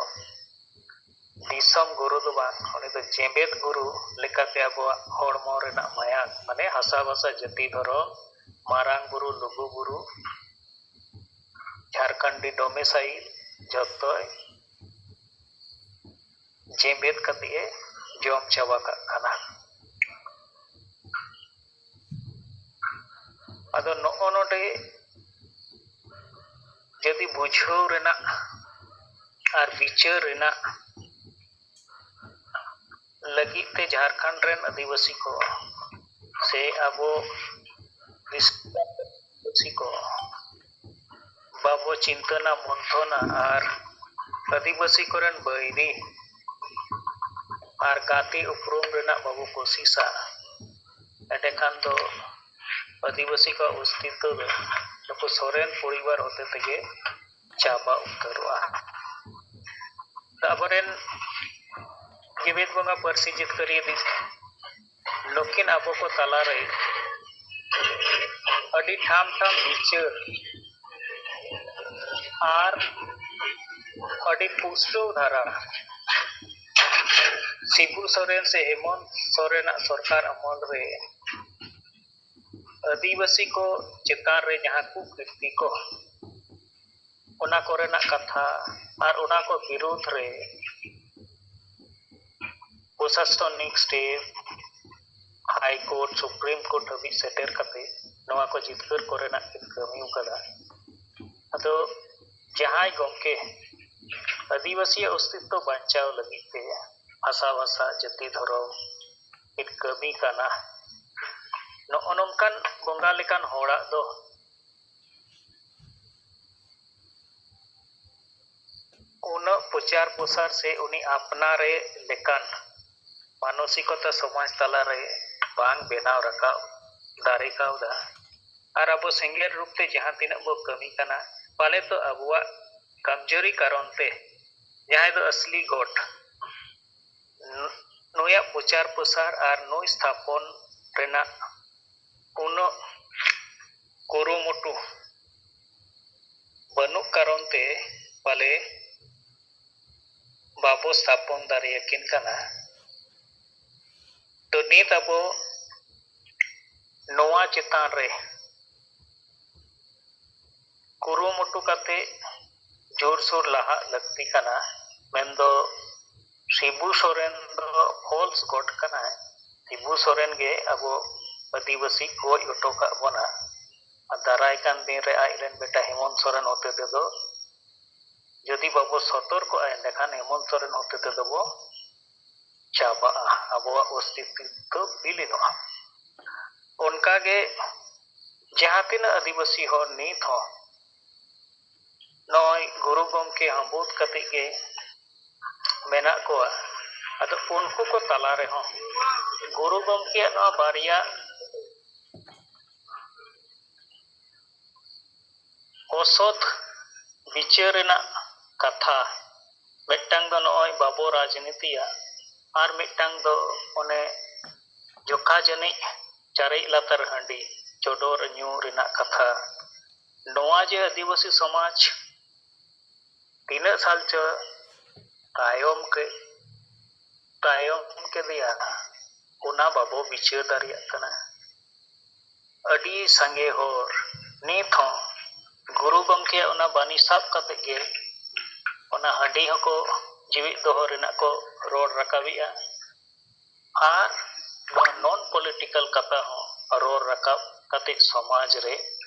ᱫᱤᱥᱚᱢ ᱜᱩᱨᱩ ᱫᱚ ᱵᱟᱝ, ᱩᱱᱤ ᱫᱚ ᱡᱮᱜᱮᱛ ᱜᱩᱨᱩ ᱞᱮᱠᱟᱛᱮ ᱟᱵᱚᱣᱟᱜ ᱦᱚᱲᱢᱚ ᱨᱮᱱᱟᱜ ᱢᱟᱭᱟᱝ, ᱢᱟᱱᱮ ᱦᱟᱥᱟ ᱵᱷᱟᱥᱟ ᱡᱟᱹᱛᱤ ᱫᱷᱚᱨᱚᱢ, ᱢᱟᱨᱟᱝ ᱵᱩᱨᱩ, ᱞᱩᱜᱩ ᱵᱩᱨᱩ, ᱡᱷᱟᱲᱠᱷᱚᱸᱰᱤ domicile ᱡᱷᱚᱛᱚᱭ ᱡᱮᱜᱮᱛ ᱠᱟᱛᱮ ᱮ ᱡᱚᱢ ᱪᱟᱵᱟ ᱠᱟᱜ ᱠᱟᱱᱟ᱾ ᱟᱫᱚ ᱱᱚᱜᱼᱚ ᱱᱚᱰᱮ ᱡᱩᱫᱤ ᱵᱩᱡᱷᱟᱹᱣ ᱨᱮᱱᱟᱜ ᱟᱨ ᱵᱤᱪᱟᱹᱨ ᱨᱮᱱᱟᱜ ᱞᱟᱹᱜᱤᱫ ᱛᱮ ᱡᱷᱟᱲᱠᱷᱚᱸᱰ ᱨᱮᱱ ᱟᱹᱫᱤᱵᱟᱹᱥᱤ ᱠᱚ ᱥᱮ ᱟᱵᱚ ᱫᱤᱥᱚᱢ ᱟᱹᱫᱤᱵᱟᱹᱥᱤ ᱠᱚ ᱵᱟᱵᱚ ᱪᱤᱱᱛᱟᱹᱱᱟ, ᱢᱚᱱᱛᱷᱚᱱᱟ ᱟᱨ ᱟᱹᱫᱤᱵᱟᱹᱥᱤ ᱠᱚᱨᱮᱱ ᱵᱟᱹᱭᱨᱤ ᱟᱨ ᱜᱟᱛᱮ ᱩᱯᱨᱩᱢ ᱨᱮᱱᱟᱜ ᱵᱟᱵᱚ ᱠᱳᱥᱤᱥᱟ, ᱮᱸᱰᱮᱠᱷᱟᱱ ᱫᱚ ᱟᱹᱫᱤᱵᱟᱹᱥᱤ ᱠᱚᱣᱟᱜ ᱚᱥᱛᱤᱛᱛᱚ ᱫᱚ ᱱᱩᱠᱩ ᱥᱚᱨᱮᱱ ᱯᱚᱨᱤᱵᱟᱨ ᱦᱚᱛᱮ ᱛᱮᱜᱮ ᱪᱟᱵᱟ ᱩᱛᱟᱹᱨᱚᱜᱼᱟ᱾ ᱟᱵᱚᱨᱮᱱ ᱡᱮᱜᱮᱛ ᱵᱚᱸᱜᱟ ᱯᱟᱹᱨᱥᱤ ᱡᱤᱛᱠᱟᱹᱨᱤᱭᱟᱹ ᱫᱤᱥ-, ᱱᱩᱠᱤᱱ ᱟᱵᱚ ᱠᱚ ᱛᱟᱞᱟᱨᱮ ᱟᱹᱰᱤ ᱴᱷᱟᱢ ᱴᱷᱟᱢ ᱵᱤᱪᱟᱹᱨ ᱟᱨ ᱟᱹᱰᱤ ᱯᱩᱥᱴᱟᱹᱣ ᱫᱷᱟᱨᱟ ᱥᱤᱵᱩ ᱥᱚᱨᱮᱱ ᱥᱮ ᱦᱮᱢᱚᱱᱛ ᱥᱚᱨᱮᱱᱟᱜ ᱥᱚᱨᱠᱟᱨ ᱟᱢᱚᱞ ᱨᱮ ᱟᱹᱫᱤᱵᱟᱹᱥᱤ ᱠᱚ ᱪᱮᱛᱟᱱ ᱨᱮ ᱡᱟᱦᱟᱸ ᱠᱚ ᱠᱤᱨᱛᱤ ᱠᱚ, ᱚᱱᱟ ᱠᱚᱨᱮᱱᱟᱜ ᱠᱟᱛᱷᱟ ᱟᱨ ᱚᱱᱟ ᱠᱚ ᱵᱤᱨᱩᱫᱷ ᱨᱮ ᱯᱨᱚᱥᱟᱥᱚᱱᱤᱠ step, high court, supreme court ᱦᱟᱹᱵᱤᱡ ᱥᱮᱴᱮᱨ ᱠᱟᱛᱮ ᱱᱚᱣᱟ ᱠᱚ ᱡᱤᱛᱠᱟᱹᱨ ᱠᱚᱨᱮᱱᱟᱜ ᱠᱤᱱ ᱠᱟᱹᱢᱤ ᱟᱠᱟᱫᱟ᱾ ᱟᱫᱚ ᱡᱟᱦᱟᱸᱭ ᱜᱚᱢᱠᱮ ᱟᱹᱫᱤᱵᱟᱹᱥᱤᱭᱟᱜ ᱚᱥᱛᱤᱛᱛᱚ ᱵᱟᱧᱪᱟᱣ ᱞᱟᱹᱜᱤᱫ ᱛᱮ ᱵᱷᱟᱥᱟ ᱵᱷᱟᱥᱟ, ᱡᱟᱹᱛᱤ, ᱫᱷᱚᱨᱚᱢ ᱠᱤᱱ ᱠᱟᱹᱢᱤ ᱠᱟᱱᱟ, ᱱᱚᱜᱼᱚ ᱱᱚᱝᱠᱟᱱ ᱵᱚᱸᱜᱟ ᱞᱮᱠᱟᱱ ᱦᱚᱲᱟᱜ ᱫᱚ ᱩᱱᱟᱹᱜ ᱯᱨᱚᱪᱟᱨ ᱯᱨᱚᱥᱟᱨ ᱥᱮ ᱩᱱᱤ ᱟᱯᱱᱟᱨᱮ ᱞᱮᱠᱟᱱ ᱢᱟᱱᱚᱥᱤᱠᱚᱛᱟ ᱥᱚᱢᱟᱡᱽ ᱛᱟᱞᱟᱨᱮ ᱵᱟᱝ ᱵᱮᱱᱟᱣ ᱨᱟᱠᱟᱵ ᱫᱟᱲᱮ ᱠᱟᱣᱫᱟ᱾ ᱟᱨ ᱟᱵᱚ ᱥᱮᱸᱜᱮᱞ ᱨᱩᱯ ᱛᱮ ᱡᱟᱦᱟᱸ ᱛᱤᱱᱟᱹᱜ ᱵᱚ ᱠᱟᱹᱢᱤ ᱠᱟᱱᱟ, ᱯᱟᱞᱮ ᱫᱚ ᱟᱵᱚᱣᱟᱜ ᱠᱟᱢᱡᱳᱨᱤ ᱠᱟᱨᱚᱱ ᱛᱮ ᱡᱟᱦᱟᱸᱭ ᱫᱚ ᱟᱥᱞᱤ ᱜᱚᱰ, ᱱᱩᱭᱟᱜ ᱯᱨᱚᱪᱟᱨ ᱯᱨᱚᱥᱟᱨ ᱟᱨ ᱱᱩᱭ ᱥᱛᱷᱟᱯᱚᱱ ᱨᱮᱱᱟᱜ ᱩᱱᱟᱹᱜ ᱠᱩᱨᱩᱢᱩᱴᱩ ᱵᱟᱹᱱᱩᱜ ᱠᱟᱨᱚᱱ ᱛᱮ ᱯᱟᱞᱮ ᱵᱟᱵᱚ ᱥᱛᱷᱟᱯᱚᱱ ᱫᱟᱲᱮᱭᱟᱠᱤᱱ ᱠᱟᱱᱟ᱾ ᱛᱚ ᱱᱤᱛ ᱟᱵᱚ ᱱᱚᱣᱟ ᱪᱮᱛᱟᱱ ᱨᱮ ᱠᱩᱨᱩᱢᱩᱴᱩ ᱠᱟᱛᱮ ᱡᱳᱨᱥᱳᱨ ᱞᱟᱦᱟᱜ ᱞᱟᱹᱠᱛᱤ ᱠᱟᱱᱟ᱾ ᱢᱮᱱᱫᱚ ᱥᱤᱵᱩ ᱥᱚᱨᱮᱱ ᱫᱚ ᱯᱷᱚᱞᱥ ᱜᱚᱰ ᱠᱟᱱᱟᱭ᱾ ᱥᱤᱵᱩ ᱥᱚᱨᱮᱱ ᱜᱮ ᱟᱵᱚ ᱟᱹᱫᱤᱵᱟᱹᱥᱤ ᱜᱚᱡ ᱦᱚᱴᱚ ᱠᱟᱜ ᱵᱚᱱᱟ᱾ ᱟᱨ ᱫᱟᱨᱟᱭ ᱠᱟᱱ ᱫᱤᱱ ᱨᱮ ᱟᱡ ᱨᱮᱱ ᱵᱮᱴᱟ ᱦᱮᱢᱚᱱᱛ ᱥᱚᱨᱮᱱ ᱦᱚᱛᱮ ᱛᱮᱫᱚ ᱡᱩᱫᱤ ᱵᱟᱵᱚ ᱥᱚᱛᱚᱨᱠᱚᱜᱼᱟ, ᱮᱸᱰᱮᱠᱷᱟᱱ ᱦᱮᱢᱚᱱᱛ ᱥᱚᱨᱮᱱ ᱦᱚᱛᱮ ᱛᱮᱫᱚ ᱵᱚ ᱪᱟᱵᱟᱜᱼᱟ, ᱟᱵᱚᱣᱟᱜ ᱚᱥᱛᱤᱛᱛᱚ ᱵᱤᱞᱤᱱᱚᱜᱼᱟ᱾ ᱚᱱᱠᱟᱜᱮ ᱡᱟᱦᱟᱸ ᱛᱤᱱᱟᱹᱜ ᱟᱹᱫᱤᱵᱟᱹᱥᱤ ᱦᱚᱲ ᱱᱤᱛ ᱦᱚᱸ ᱱᱚᱜᱼᱚᱭ ᱜᱩᱨᱩ ᱜᱚᱢᱠᱮ ᱦᱟᱹᱢᱵᱩᱫ ᱠᱟᱛᱮ ᱜᱮ ᱢᱮᱱᱟᱜ ᱠᱚᱣᱟ, ᱟᱫᱚ ᱩᱱᱠᱩ ᱠᱚ ᱛᱟᱞᱟ ᱨᱮᱦᱚᱸ ᱜᱩᱨᱩ ᱜᱚᱢᱠᱮᱭᱟᱜ ᱱᱚᱣᱟ ᱵᱟᱨᱭᱟ ᱚᱥᱚᱛ ᱵᱤᱪᱟᱹᱨ ᱨᱮᱱᱟᱜ ᱠᱟᱛᱷᱟ, ᱢᱤᱫᱴᱟᱝ ᱫᱚ ᱱᱚᱜᱼᱚᱭ ᱵᱟᱵᱚ ᱨᱟᱡᱽᱱᱤᱛᱤᱭᱟ, ᱟᱨ ᱢᱤᱫᱴᱟᱝ ᱫᱚ ᱚᱱᱮ ᱡᱚᱠᱷᱟ ᱡᱟᱹᱱᱤᱡ ᱪᱟᱨᱮᱡ ᱞᱟᱛᱟᱨ ᱦᱟᱺᱰᱤ ᱪᱚᱰᱚᱨ ᱧᱩ ᱨᱮᱱᱟᱜ ᱠᱟᱛᱷᱟ᱾ ᱱᱚᱣᱟ ᱡᱮ ᱟᱹᱫᱤᱵᱟᱹᱥᱤ ᱥᱚᱢᱟᱡᱽ ᱛᱤᱱᱟᱹᱜ ᱥᱟᱞ ᱪᱚ ᱛᱟᱭᱚᱢ ᱠᱮ ᱛᱟᱭᱚᱢ ᱠᱮᱫᱮᱭᱟ, ᱚᱱᱟ ᱵᱟᱵᱚ ᱵᱤᱪᱟᱹᱨ ᱫᱟᱲᱮᱭᱟᱜ ᱠᱟᱱᱟ᱾ ᱟᱹᱰᱤ ᱥᱟᱸᱜᱮ ᱦᱚᱲ ᱱᱤᱛ ᱦᱚᱸ ᱜᱩᱨᱩ ᱜᱚᱢᱠᱮᱭᱟᱜ ᱚᱱᱟ ᱵᱟᱹᱱᱤ ᱥᱟᱵ ᱠᱟᱛᱮ ᱜᱮ ᱚᱱᱟ ᱦᱟᱺᱰᱤ ᱦᱚᱸᱠᱚ ᱡᱤᱣᱤᱫ ᱫᱚᱦᱚ ᱨᱮᱱᱟᱜ ᱠᱚ ᱨᱚᱲ ᱨᱟᱠᱟᱵᱮᱜᱼᱟ᱾ ᱟᱨ ᱱᱚᱣᱟ ᱱᱚᱱ ᱯᱚᱞᱤᱴᱤᱠᱟᱞ ᱠᱟᱛᱷᱟ ᱦᱚᱸ ᱨᱚᱲ ᱨᱟᱠᱟᱵ ᱠᱟᱛᱮ ᱥᱚᱢᱟᱡᱽ ᱨᱮ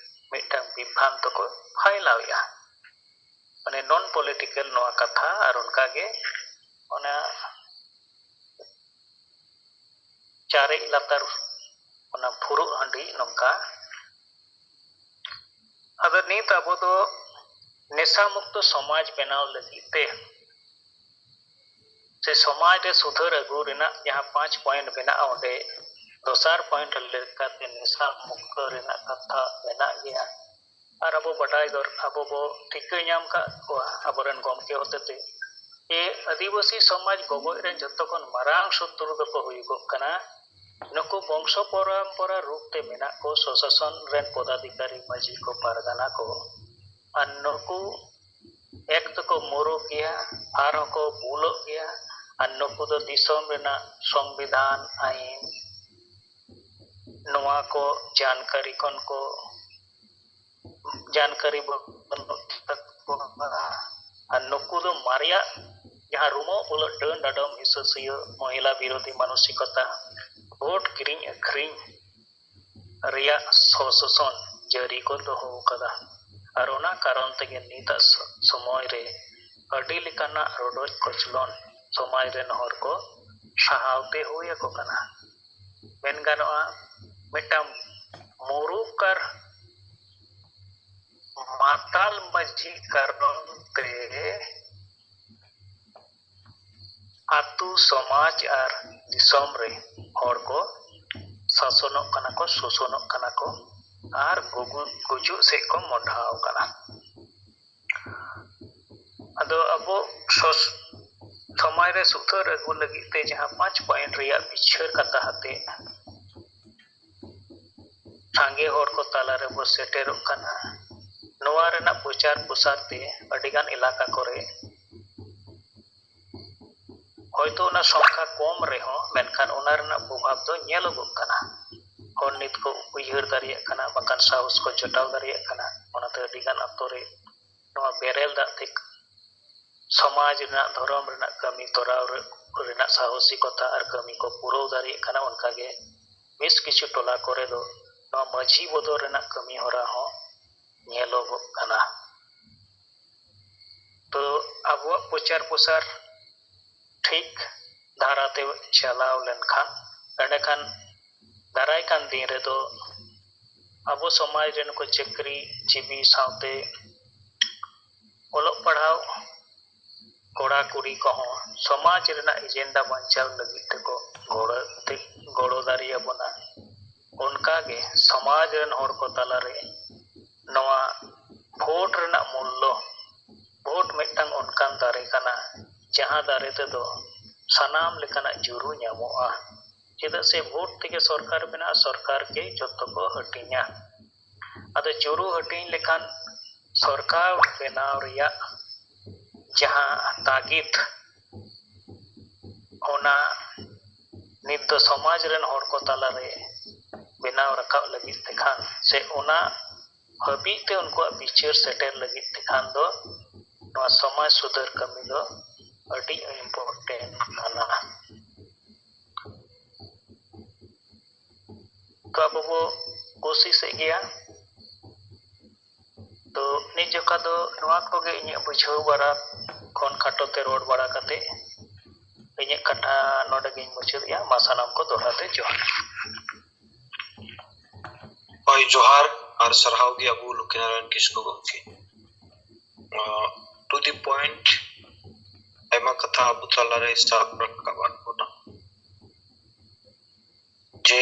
ᱢᱤᱫᱴᱟᱝ ᱵᱤᱵᱷᱨᱟᱱᱛᱚ ᱠᱚ ᱯᱷᱟᱭᱞᱟᱣᱮᱜᱼᱟ᱾ ᱢᱟᱱᱮ ᱱᱚᱱ ᱯᱚᱞᱤᱴᱤᱠᱟᱞ ᱱᱚᱣᱟ ᱠᱟᱛᱷᱟ ᱟᱨ ᱚᱱᱠᱟᱜᱮ ᱚᱱᱟ ᱪᱟᱨᱮᱡ ᱞᱟᱛᱟᱨ ᱚᱱᱟ ᱯᱷᱩᱨᱩᱜ ᱦᱟᱺᱰᱤ ᱱᱚᱝᱠᱟ᱾ ᱟᱫᱚ ᱱᱤᱛ ᱟᱵᱚ ᱫᱚ ᱱᱮᱥᱟ ᱢᱩᱠᱛᱚ ᱥᱚᱢᱟᱡᱽ ᱵᱮᱱᱟᱣ ᱞᱟᱹᱜᱤᱫ ᱛᱮ ᱥᱮ ᱥᱚᱢᱟᱡᱽ ᱨᱮ ᱥᱩᱫᱷᱟᱹᱨ ᱟᱹᱜᱩ ᱨᱮᱱᱟᱜ ᱡᱟᱦᱟᱸ ᱯᱟᱸᱪ ᱯᱚᱭᱮᱱᱴ ᱢᱮᱱᱟᱜᱼᱟ, ᱚᱸᱰᱮ ᱫᱚᱥᱟᱨ ᱯᱚᱭᱮᱱᱴ ᱞᱮᱠᱟᱛᱮ ᱱᱮᱥᱟ ᱢᱩᱠᱛᱚ ᱨᱮᱱᱟᱜ ᱠᱟᱛᱷᱟ ᱢᱮᱱᱟᱜ ᱜᱮᱭᱟ᱾ ᱟᱨ ᱟᱵᱚ ᱵᱟᱰᱟᱭ ᱫᱚᱨ ᱟᱵᱚ ᱵᱚ ᱴᱷᱤᱠᱟᱹ ᱧᱟᱢ ᱠᱟᱜ ᱠᱚᱣᱟ ᱟᱵᱚᱨᱮᱱ ᱜᱚᱢᱠᱮ ᱦᱚᱛᱮᱛᱮ ᱡᱮ ᱟᱹᱫᱤᱵᱟᱹᱥᱤ ᱥᱚᱢᱟᱡᱽ ᱜᱚᱜᱚᱡ ᱨᱮᱱ ᱡᱚᱛᱚ ᱠᱷᱚᱱ ᱢᱟᱨᱟᱝ ᱥᱚᱛᱨᱩ ᱫᱚᱠᱚ ᱦᱩᱭᱩᱜᱚᱜ ᱠᱟᱱᱟ ᱱᱩᱠᱩ ᱵᱚᱝᱥᱚ ᱯᱚᱨᱚᱢᱯᱚᱨᱟ ᱨᱩᱯ ᱛᱮ ᱢᱮᱱᱟᱜ ᱠᱚ ᱥᱚᱥᱟᱥᱚᱱ ᱨᱮᱱ ᱯᱚᱫᱟᱫᱷᱤᱠᱟᱨᱤ, ᱢᱟᱹᱡᱷᱤ ᱠᱚ, ᱯᱟᱨᱜᱟᱱᱟ ᱠᱚ᱾ ᱟᱨ ᱱᱩᱠᱩ ᱮᱠ ᱫᱚᱠᱚ ᱢᱩᱨᱩᱠ ᱜᱮᱭᱟ, ᱟᱨᱦᱚᱸ ᱠᱚ ᱵᱩᱞᱚᱜ ᱜᱮᱭᱟ᱾ ᱟᱨ ᱱᱩᱠᱩ ᱫᱚ ᱫᱤᱥᱚᱢ ᱨᱮᱱᱟᱜ ᱥᱚᱝᱵᱤᱫᱷᱟᱱ, ᱟᱹᱭᱤᱱ, ᱱᱚᱣᱟ ᱠᱚ ᱡᱟᱱᱠᱟᱨᱤ ᱠᱷᱚᱱ ᱠᱚ ᱡᱟᱱᱠᱟᱨᱤ ᱵᱟᱹᱱᱩᱜ ᱛᱟᱠᱚᱣᱟ᱾ ᱟᱨ ᱱᱩᱠᱩ ᱫᱚ ᱢᱟᱨᱮᱭᱟᱜ ᱡᱟᱦᱟᱸ ᱨᱩᱢᱚᱜ ᱵᱚᱞᱚᱜ ᱰᱟᱹᱱ ᱰᱟᱰᱚᱢ ᱦᱤᱸᱥᱟᱹ ᱥᱩᱭᱟᱹ ᱢᱚᱦᱤᱞᱟ ᱵᱤᱨᱳᱫᱷᱤ ᱢᱟᱱᱚᱥᱤᱠᱚᱛᱟ, ᱵᱷᱳᱴ ᱠᱤᱨᱤᱧ ᱟᱹᱠᱷᱨᱤᱧ ᱨᱮᱭᱟᱜ ᱥᱚᱥᱚᱥᱚᱱ ᱡᱟᱹᱨᱤ ᱠᱚ ᱫᱚᱦᱚ ᱟᱠᱟᱫᱟ᱾ ᱟᱨ ᱚᱱᱟ ᱠᱟᱨᱚᱱ ᱛᱮᱜᱮ ᱱᱤᱛᱟᱜ ᱥᱚ- ᱥᱚᱢᱚᱭ ᱨᱮ ᱟᱹᱰᱤ ᱞᱮᱠᱟᱱᱟᱜ ᱨᱚᱰᱚᱡ ᱠᱚᱪᱞᱚᱱ ᱥᱚᱢᱟᱡᱽ ᱨᱮᱱ ᱦᱚᱲ ᱠᱚ ᱥᱟᱦᱟᱣ ᱛᱮ ᱦᱩᱭ ᱟᱠᱚ ᱠᱟᱱᱟ᱾ ᱢᱮᱱ ᱜᱟᱱᱚᱜᱼᱟ, ᱢᱤᱫᱴᱟᱝ ᱢᱩᱨᱩᱠ ᱟᱨ ᱢᱟᱛᱟᱞ ᱢᱟᱹᱡᱷᱤ ᱠᱟᱨᱚᱱ ᱛᱮ ᱟᱹᱛᱩ, ᱥᱚᱢᱟᱡᱽ ᱟᱨ ᱫᱤᱥᱚᱢ ᱨᱮ ᱦᱚᱲ ᱠᱚ ᱥᱟᱥᱚᱱᱚᱜ ᱠᱟᱱᱟ ᱠᱚ, ᱥᱳᱥᱚᱱᱚᱜ ᱠᱟᱱᱟ ᱠᱚ ᱟᱨ ᱜᱩᱜᱩ- ᱜᱩᱡᱩᱜ ᱥᱮᱫ ᱠᱚ ᱢᱚᱦᱰᱟᱣ ᱠᱟᱱᱟ᱾ ᱟᱫᱚ ᱟᱵᱚ ᱥᱚᱥ- ᱥᱚᱢᱟᱡᱽ ᱨᱮ ᱥᱩᱫᱷᱟᱹᱨ ᱟᱹᱜᱩ ᱞᱟᱹᱜᱤᱫ ᱛᱮ ᱡᱟᱦᱟᱸ ᱯᱟᱸᱪ ᱯᱚᱭᱮᱱᱴ ᱨᱮᱭᱟᱜ ᱵᱤᱪᱷᱟᱹᱨ ᱠᱟᱛᱷᱟ ᱟᱛᱮ ᱥᱟᱸᱜᱮ ᱦᱚᱲ ᱠᱚ ᱛᱟᱞᱟ ᱨᱮᱵᱚ ᱥᱮᱴᱮᱨᱚᱜ ᱠᱟᱱᱟ, ᱱᱚᱣᱟ ᱨᱮᱱᱟᱜ ᱯᱨᱚᱪᱟᱨ ᱯᱨᱚᱥᱟᱨ ᱛᱮ ᱟᱹᱰᱤᱜᱟᱱ ᱮᱞᱟᱠᱟ ᱠᱚᱨᱮ ᱦᱚᱭᱛᱳ ᱚᱱᱟ ᱥᱚᱝᱠᱷᱟ ᱠᱚᱢ ᱨᱮᱦᱚᱸ, ᱢᱮᱱᱠᱷᱟᱱ ᱚᱱᱟ ᱨᱮᱱᱟᱜ ᱯᱨᱚᱵᱷᱟᱵᱽ ᱫᱚ ᱧᱮᱞᱚᱜᱚᱜ ᱠᱟᱱᱟ᱾ ᱦᱚᱲ ᱱᱤᱛ ᱠᱚ ᱩᱭᱦᱟᱹᱨ ᱫᱟᱲᱮᱭᱟᱜ ᱠᱟᱱᱟ, ᱵᱟᱝᱠᱷᱟᱱ ᱥᱟᱦᱚᱥ ᱠᱚ ᱡᱚᱴᱟᱣ ᱫᱟᱲᱮᱭᱟᱜ ᱠᱟᱱᱟ᱾ ᱚᱱᱟᱛᱮ ᱟᱹᱰᱤᱜᱟᱱ ᱟᱛᱳ ᱨᱮ ᱱᱚᱣᱟ ᱵᱮᱨᱮᱞ ᱫᱟᱜ ᱛᱮ ᱥᱚᱢᱟᱡᱽ ᱨᱮᱱᱟᱜ, ᱫᱷᱚᱨᱚᱢ ᱨᱮᱱᱟᱜ ᱠᱟᱹᱢᱤ ᱛᱚᱨᱟᱣ ᱨᱮ-, ᱨᱮᱱᱟᱜ ᱥᱟᱦᱚᱥᱤᱠᱚᱛᱟ ᱟᱨ ᱠᱟᱹᱢᱤ ᱠᱚ ᱯᱩᱨᱟᱹᱣ ᱫᱟᱲᱮᱭᱟᱜ ᱠᱟᱱᱟ᱾ ᱚᱱᱠᱟᱜᱮ ᱵᱮᱥ ᱠᱤᱪᱷᱩ ᱴᱚᱞᱟ ᱠᱚᱨᱮ ᱫᱚ ᱱᱚᱣᱟ ᱢᱟᱹᱡᱷᱤ ᱵᱚᱫᱚᱞ ᱨᱮᱱᱟᱜ ᱠᱟᱹᱢᱤ ᱦᱚᱨᱟ ᱦᱚᱸ ᱧᱮᱞᱚᱜᱚᱜ ᱠᱟᱱᱟ᱾ ᱛᱚ ᱟᱵᱚᱣᱟᱜ ᱯᱨᱚᱪᱟᱨ ᱯᱨᱚᱥᱟᱨ ᱴᱷᱤᱠ ᱫᱷᱟᱨᱟᱛᱮ ᱪᱟᱞᱟᱣ ᱞᱮᱱᱠᱷᱟᱱ, ᱮᱸᱰᱮᱠᱷᱟᱱ ᱫᱟᱨᱟᱭ ᱠᱟᱱ ᱫᱤᱱ ᱨᱮᱫᱚ ᱟᱵᱚ ᱥᱚᱢᱟᱡᱽ ᱨᱮᱱ ᱠᱚ ᱪᱟᱹᱠᱨᱤ ᱡᱤᱵᱤ ᱥᱟᱶᱛᱮ ᱚᱞᱚᱜ ᱯᱟᱲᱦᱟᱣ ᱠᱚᱲᱟ ᱠᱩᱲᱤ ᱠᱚᱦᱚᱸ ᱥᱚᱢᱟᱡᱽ ᱨᱮᱱᱟᱜ ᱮᱡᱮᱱᱰᱟ ᱵᱟᱧᱪᱟᱣ ᱞᱟᱹᱜᱤᱫ ᱛᱮᱠᱚ ᱜᱚᱲᱚ, ᱜᱚᱲᱚ ᱫᱟᱲᱮᱭᱟᱵᱚᱱᱟ᱾ ᱚᱱᱠᱟᱜᱮ ᱥᱚᱢᱟᱡᱽ ᱨᱮᱱ ᱦᱚᱲ ᱠᱚ ᱛᱟᱞᱟᱨᱮ ᱱᱚᱣᱟ ᱵᱷᱳᱴ ᱨᱮᱱᱟᱜ ᱢᱩᱞᱞᱚ, ᱵᱷᱳᱴ ᱢᱤᱫᱴᱟᱝ ᱚᱱᱠᱟᱱ ᱫᱟᱨᱮ ᱠᱟᱱᱟ, ᱡᱟᱦᱟᱸ ᱫᱟᱨᱮ ᱛᱮᱫᱚ ᱥᱟᱱᱟᱢ ᱞᱮᱠᱟᱱᱟᱜ ᱡᱩᱨᱩ ᱧᱟᱢᱚᱜᱼᱟ᱾ ᱪᱮᱫᱟᱜ ᱥᱮ ᱵᱷᱳᱴ ᱛᱮᱜᱮ ᱥᱚᱨᱠᱟᱨ ᱵᱮᱱᱟᱜᱼᱟ, ᱥᱚᱨᱠᱟᱨ ᱜᱮ ᱡᱚᱛᱚ ᱠᱚ ᱦᱟᱹᱴᱤᱧᱟ᱾ ᱟᱫᱚ ᱡᱩᱨᱩ ᱦᱟᱹᱴᱤᱧ ᱞᱮᱠᱷᱟᱱ ᱥᱚᱨᱠᱟᱨ ᱵᱮᱱᱟᱣ ᱨᱮᱭᱟᱜ ᱡᱟᱦᱟᱸ ᱛᱟᱜᱤᱫ, ᱚᱱᱟ ᱱᱤᱛ ᱫᱚ ᱥᱚᱢᱟᱡᱽ ᱨᱮᱱ ᱦᱚᱲ ᱠᱚ ᱛᱟᱞᱟᱨᱮ ᱵᱮᱱᱟᱣ ᱨᱟᱠᱟᱵ ᱞᱟᱹᱜᱤᱫ ᱛᱮᱠᱷᱟᱱ, ᱥᱮ ᱚᱱᱟ ᱦᱟᱹᱵᱤᱡ ᱛᱮ ᱩᱱᱠᱩᱣᱟᱜ ᱵᱤᱪᱟᱹᱨ ᱥᱮᱴᱮᱨ ᱞᱟᱹᱜᱤᱫ ᱛᱮᱠᱷᱟᱱ ᱫᱚ ᱱᱚᱣᱟ ᱥᱚᱢᱟᱡᱽ ᱥᱩᱫᱷᱟᱹᱨ ᱠᱟᱹᱢᱤ ᱫᱚ ᱟᱹᱰᱤ important ᱠᱟᱱᱟ᱾ ᱛᱚ ᱟᱵᱚ ᱵᱚ ᱠᱳᱥᱤᱥᱮᱫ ᱜᱮᱭᱟ᱾ ᱛᱚ ᱱᱤᱛ ᱡᱚᱠᱷᱟ ᱫᱚ ᱱᱚᱣᱟ ᱠᱚᱜᱮ ᱤᱧᱟᱹᱜ ᱵᱩᱡᱷᱟᱹᱣ ᱵᱟᱲᱟ ᱠᱷᱚᱱ ᱠᱷᱟᱴᱚ ᱛᱮ ᱨᱚᱲ ᱵᱟᱲᱟ ᱠᱟᱛᱮ ᱤᱧᱟᱹᱜ ᱠᱟᱛᱷᱟ ᱱᱚᱰᱮ ᱜᱤᱧ ᱢᱩᱪᱟᱹᱫᱮᱜᱼᱟ᱾ ᱢᱟ ᱥᱟᱱᱟᱢ ᱠᱚ ᱫᱚᱦᱲᱟ ᱛᱮ ᱡᱚᱦᱟᱨ᱾ ᱦᱳᱭ, ᱡᱚᱦᱟᱨ ᱟᱨ ᱥᱟᱨᱦᱟᱣ ᱜᱮ ᱟᱵᱚ ᱞᱚᱠᱠᱷᱤᱱᱟᱨᱟᱭᱚᱱ ᱠᱤᱥᱠᱩ ᱜᱚᱢᱠᱮ᱾ ᱟᱸ, to the point, ᱟᱭᱢᱟ ᱠᱟᱛᱷᱟ ᱟᱵᱚ ᱛᱟᱞᱟᱨᱮ ᱥᱟᱵ ᱨᱟᱠᱟᱵ ᱟᱫ ᱵᱚᱱᱟ᱾ ᱡᱮ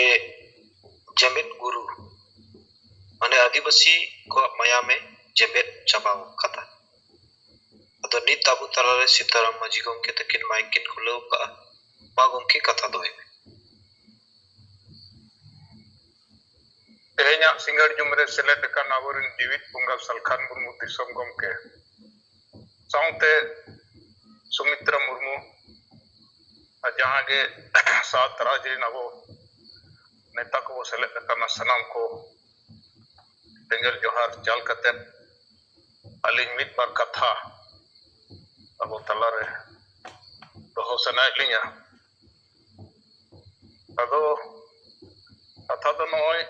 ᱡᱮᱢᱮᱫ ᱜᱩᱨᱩ, ᱢᱟᱱᱮ ᱟᱹᱫᱤᱵᱟᱹᱥᱤ ᱠᱚᱣᱟᱜ ᱢᱟᱭᱟᱢᱮ ᱡᱮᱢᱮᱫ ᱪᱟᱵᱟ ᱟᱠᱟᱫᱟ᱾ ᱟᱫᱚ ᱱᱤᱛ ᱟᱵᱚ ᱛᱟᱞᱟᱨᱮ ᱥᱤᱛᱟᱨᱟᱢ ᱢᱟᱹᱡᱷᱤ ᱜᱚᱢᱠᱮ ᱛᱟᱹᱠᱤᱱ ᱢᱟᱭᱤᱠ ᱠᱤᱱ ᱠᱷᱩᱞᱟᱹᱣ ᱟᱠᱟᱫᱼᱟ᱾ ᱢᱟ ᱜᱚᱢᱠᱮ, ᱠᱟᱛᱷᱟ ᱫᱚᱦᱚᱭ ᱢᱮ᱾ ᱛᱮᱦᱮᱧᱟᱜ ᱥᱤᱸᱜᱟᱹᱲ ᱡᱩᱢ ᱨᱮ ᱥᱮᱞᱮᱫ ᱟᱠᱟᱱ ᱟᱵᱚᱨᱮᱱ ᱡᱤᱣᱤᱫ ᱵᱚᱸᱜᱟ ᱥᱟᱞᱠᱷᱟᱱ ᱢᱩᱨᱢᱩ ᱫᱤᱥᱚᱢ ᱜᱚᱢᱠᱮ ᱥᱟᱶᱛᱮ ᱥᱩᱢᱤᱛᱨᱟ ᱢᱩᱨᱢᱩ ᱟᱨ ᱡᱟᱦᱟᱸ ᱜᱮ ᱥᱟᱶᱛᱟ ᱨᱟᱡᱽ ᱨᱮᱱ ᱟᱵᱚ ᱱᱮᱛᱟ ᱠᱚᱵᱚ ᱥᱮᱞᱮᱫ ᱟᱠᱟᱱᱟ, ᱥᱟᱱᱟᱢ ᱠᱚ ᱥᱮᱸᱜᱮᱞ ᱡᱚᱦᱟᱨ ᱪᱟᱞ ᱠᱟᱛᱮ ᱟᱹᱞᱤᱧ ᱢᱤᱫ ᱵᱟᱨ ᱠᱟᱛᱷᱟ ᱟᱵᱚ ᱛᱟᱞᱟᱨᱮ ᱫᱚᱦᱚ ᱥᱟᱱᱟᱭᱮᱫ ᱞᱤᱧᱟ᱾ ᱟᱫᱚ ᱠᱟᱛᱷᱟ ᱫᱚ ᱱᱚᱜᱼᱚᱭ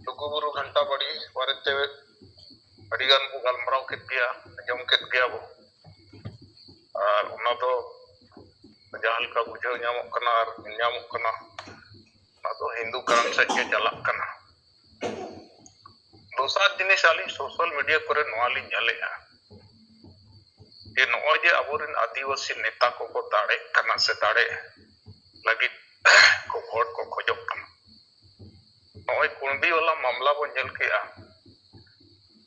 ᱞᱩᱜᱩᱵᱩᱨᱩ ᱜᱷᱟᱱᱴᱟ ᱵᱟᱲᱤ ᱵᱟᱨᱮᱛᱮ ᱟᱹᱰᱤᱜᱟᱱ ᱵᱚ ᱜᱟᱞᱢᱟᱨᱟᱣ ᱠᱮᱫ ᱜᱮᱭᱟ, ᱟᱸᱡᱚᱢ ᱠᱮᱫ ᱜᱮᱭᱟ ᱵᱚ᱾ ᱟᱨ ᱚᱱᱟ ᱫᱚ ᱡᱟᱦᱟᱸ ᱞᱮᱠᱟ ᱵᱩᱡᱷᱟᱹᱣ ᱧᱟᱢᱚᱜ ᱠᱟᱱᱟ ᱟᱨ ᱧᱮᱞ ᱧᱟᱢᱚᱜ ᱠᱟᱱᱟ, ᱚᱱᱟ ᱫᱚ ᱦᱤᱱᱫᱩ ᱠᱟᱨᱚᱱ ᱥᱮᱫ ᱜᱮ ᱪᱟᱞᱟᱜ ᱠᱟᱱᱟ᱾ ᱫᱚᱥᱟᱨ ᱡᱤᱱᱤᱥ, ᱟᱹᱞᱤᱧ ᱥᱳᱥᱟᱞ ᱢᱤᱰᱤᱭᱟ ᱠᱚᱨᱮ ᱱᱚᱣᱟ ᱞᱤᱧ ᱧᱮᱞᱮᱜᱼᱟ ᱡᱮ ᱱᱚᱜᱼᱚᱭ ᱡᱮ ᱟᱵᱚᱨᱮᱱ ᱟᱹᱫᱤᱵᱟᱹᱥᱤ ᱱᱮᱛᱟ ᱠᱚᱠᱚ ᱫᱟᱲᱮᱜ ᱠᱟᱱᱟ ᱥᱮ ᱫᱟᱲᱮ ᱞᱟᱹᱜᱤᱫ ᱠᱚ ᱵᱷᱳᱴ ᱠᱚ ᱠᱷᱚᱡᱚᱜ ᱠᱟᱱᱟ, ᱱᱚᱜᱼᱚᱭ ᱠᱩᱬᱵᱤ ᱵᱟᱞᱟ ᱢᱟᱢᱞᱟ ᱵᱚᱱ ᱧᱮᱞ ᱠᱮᱜᱼᱟ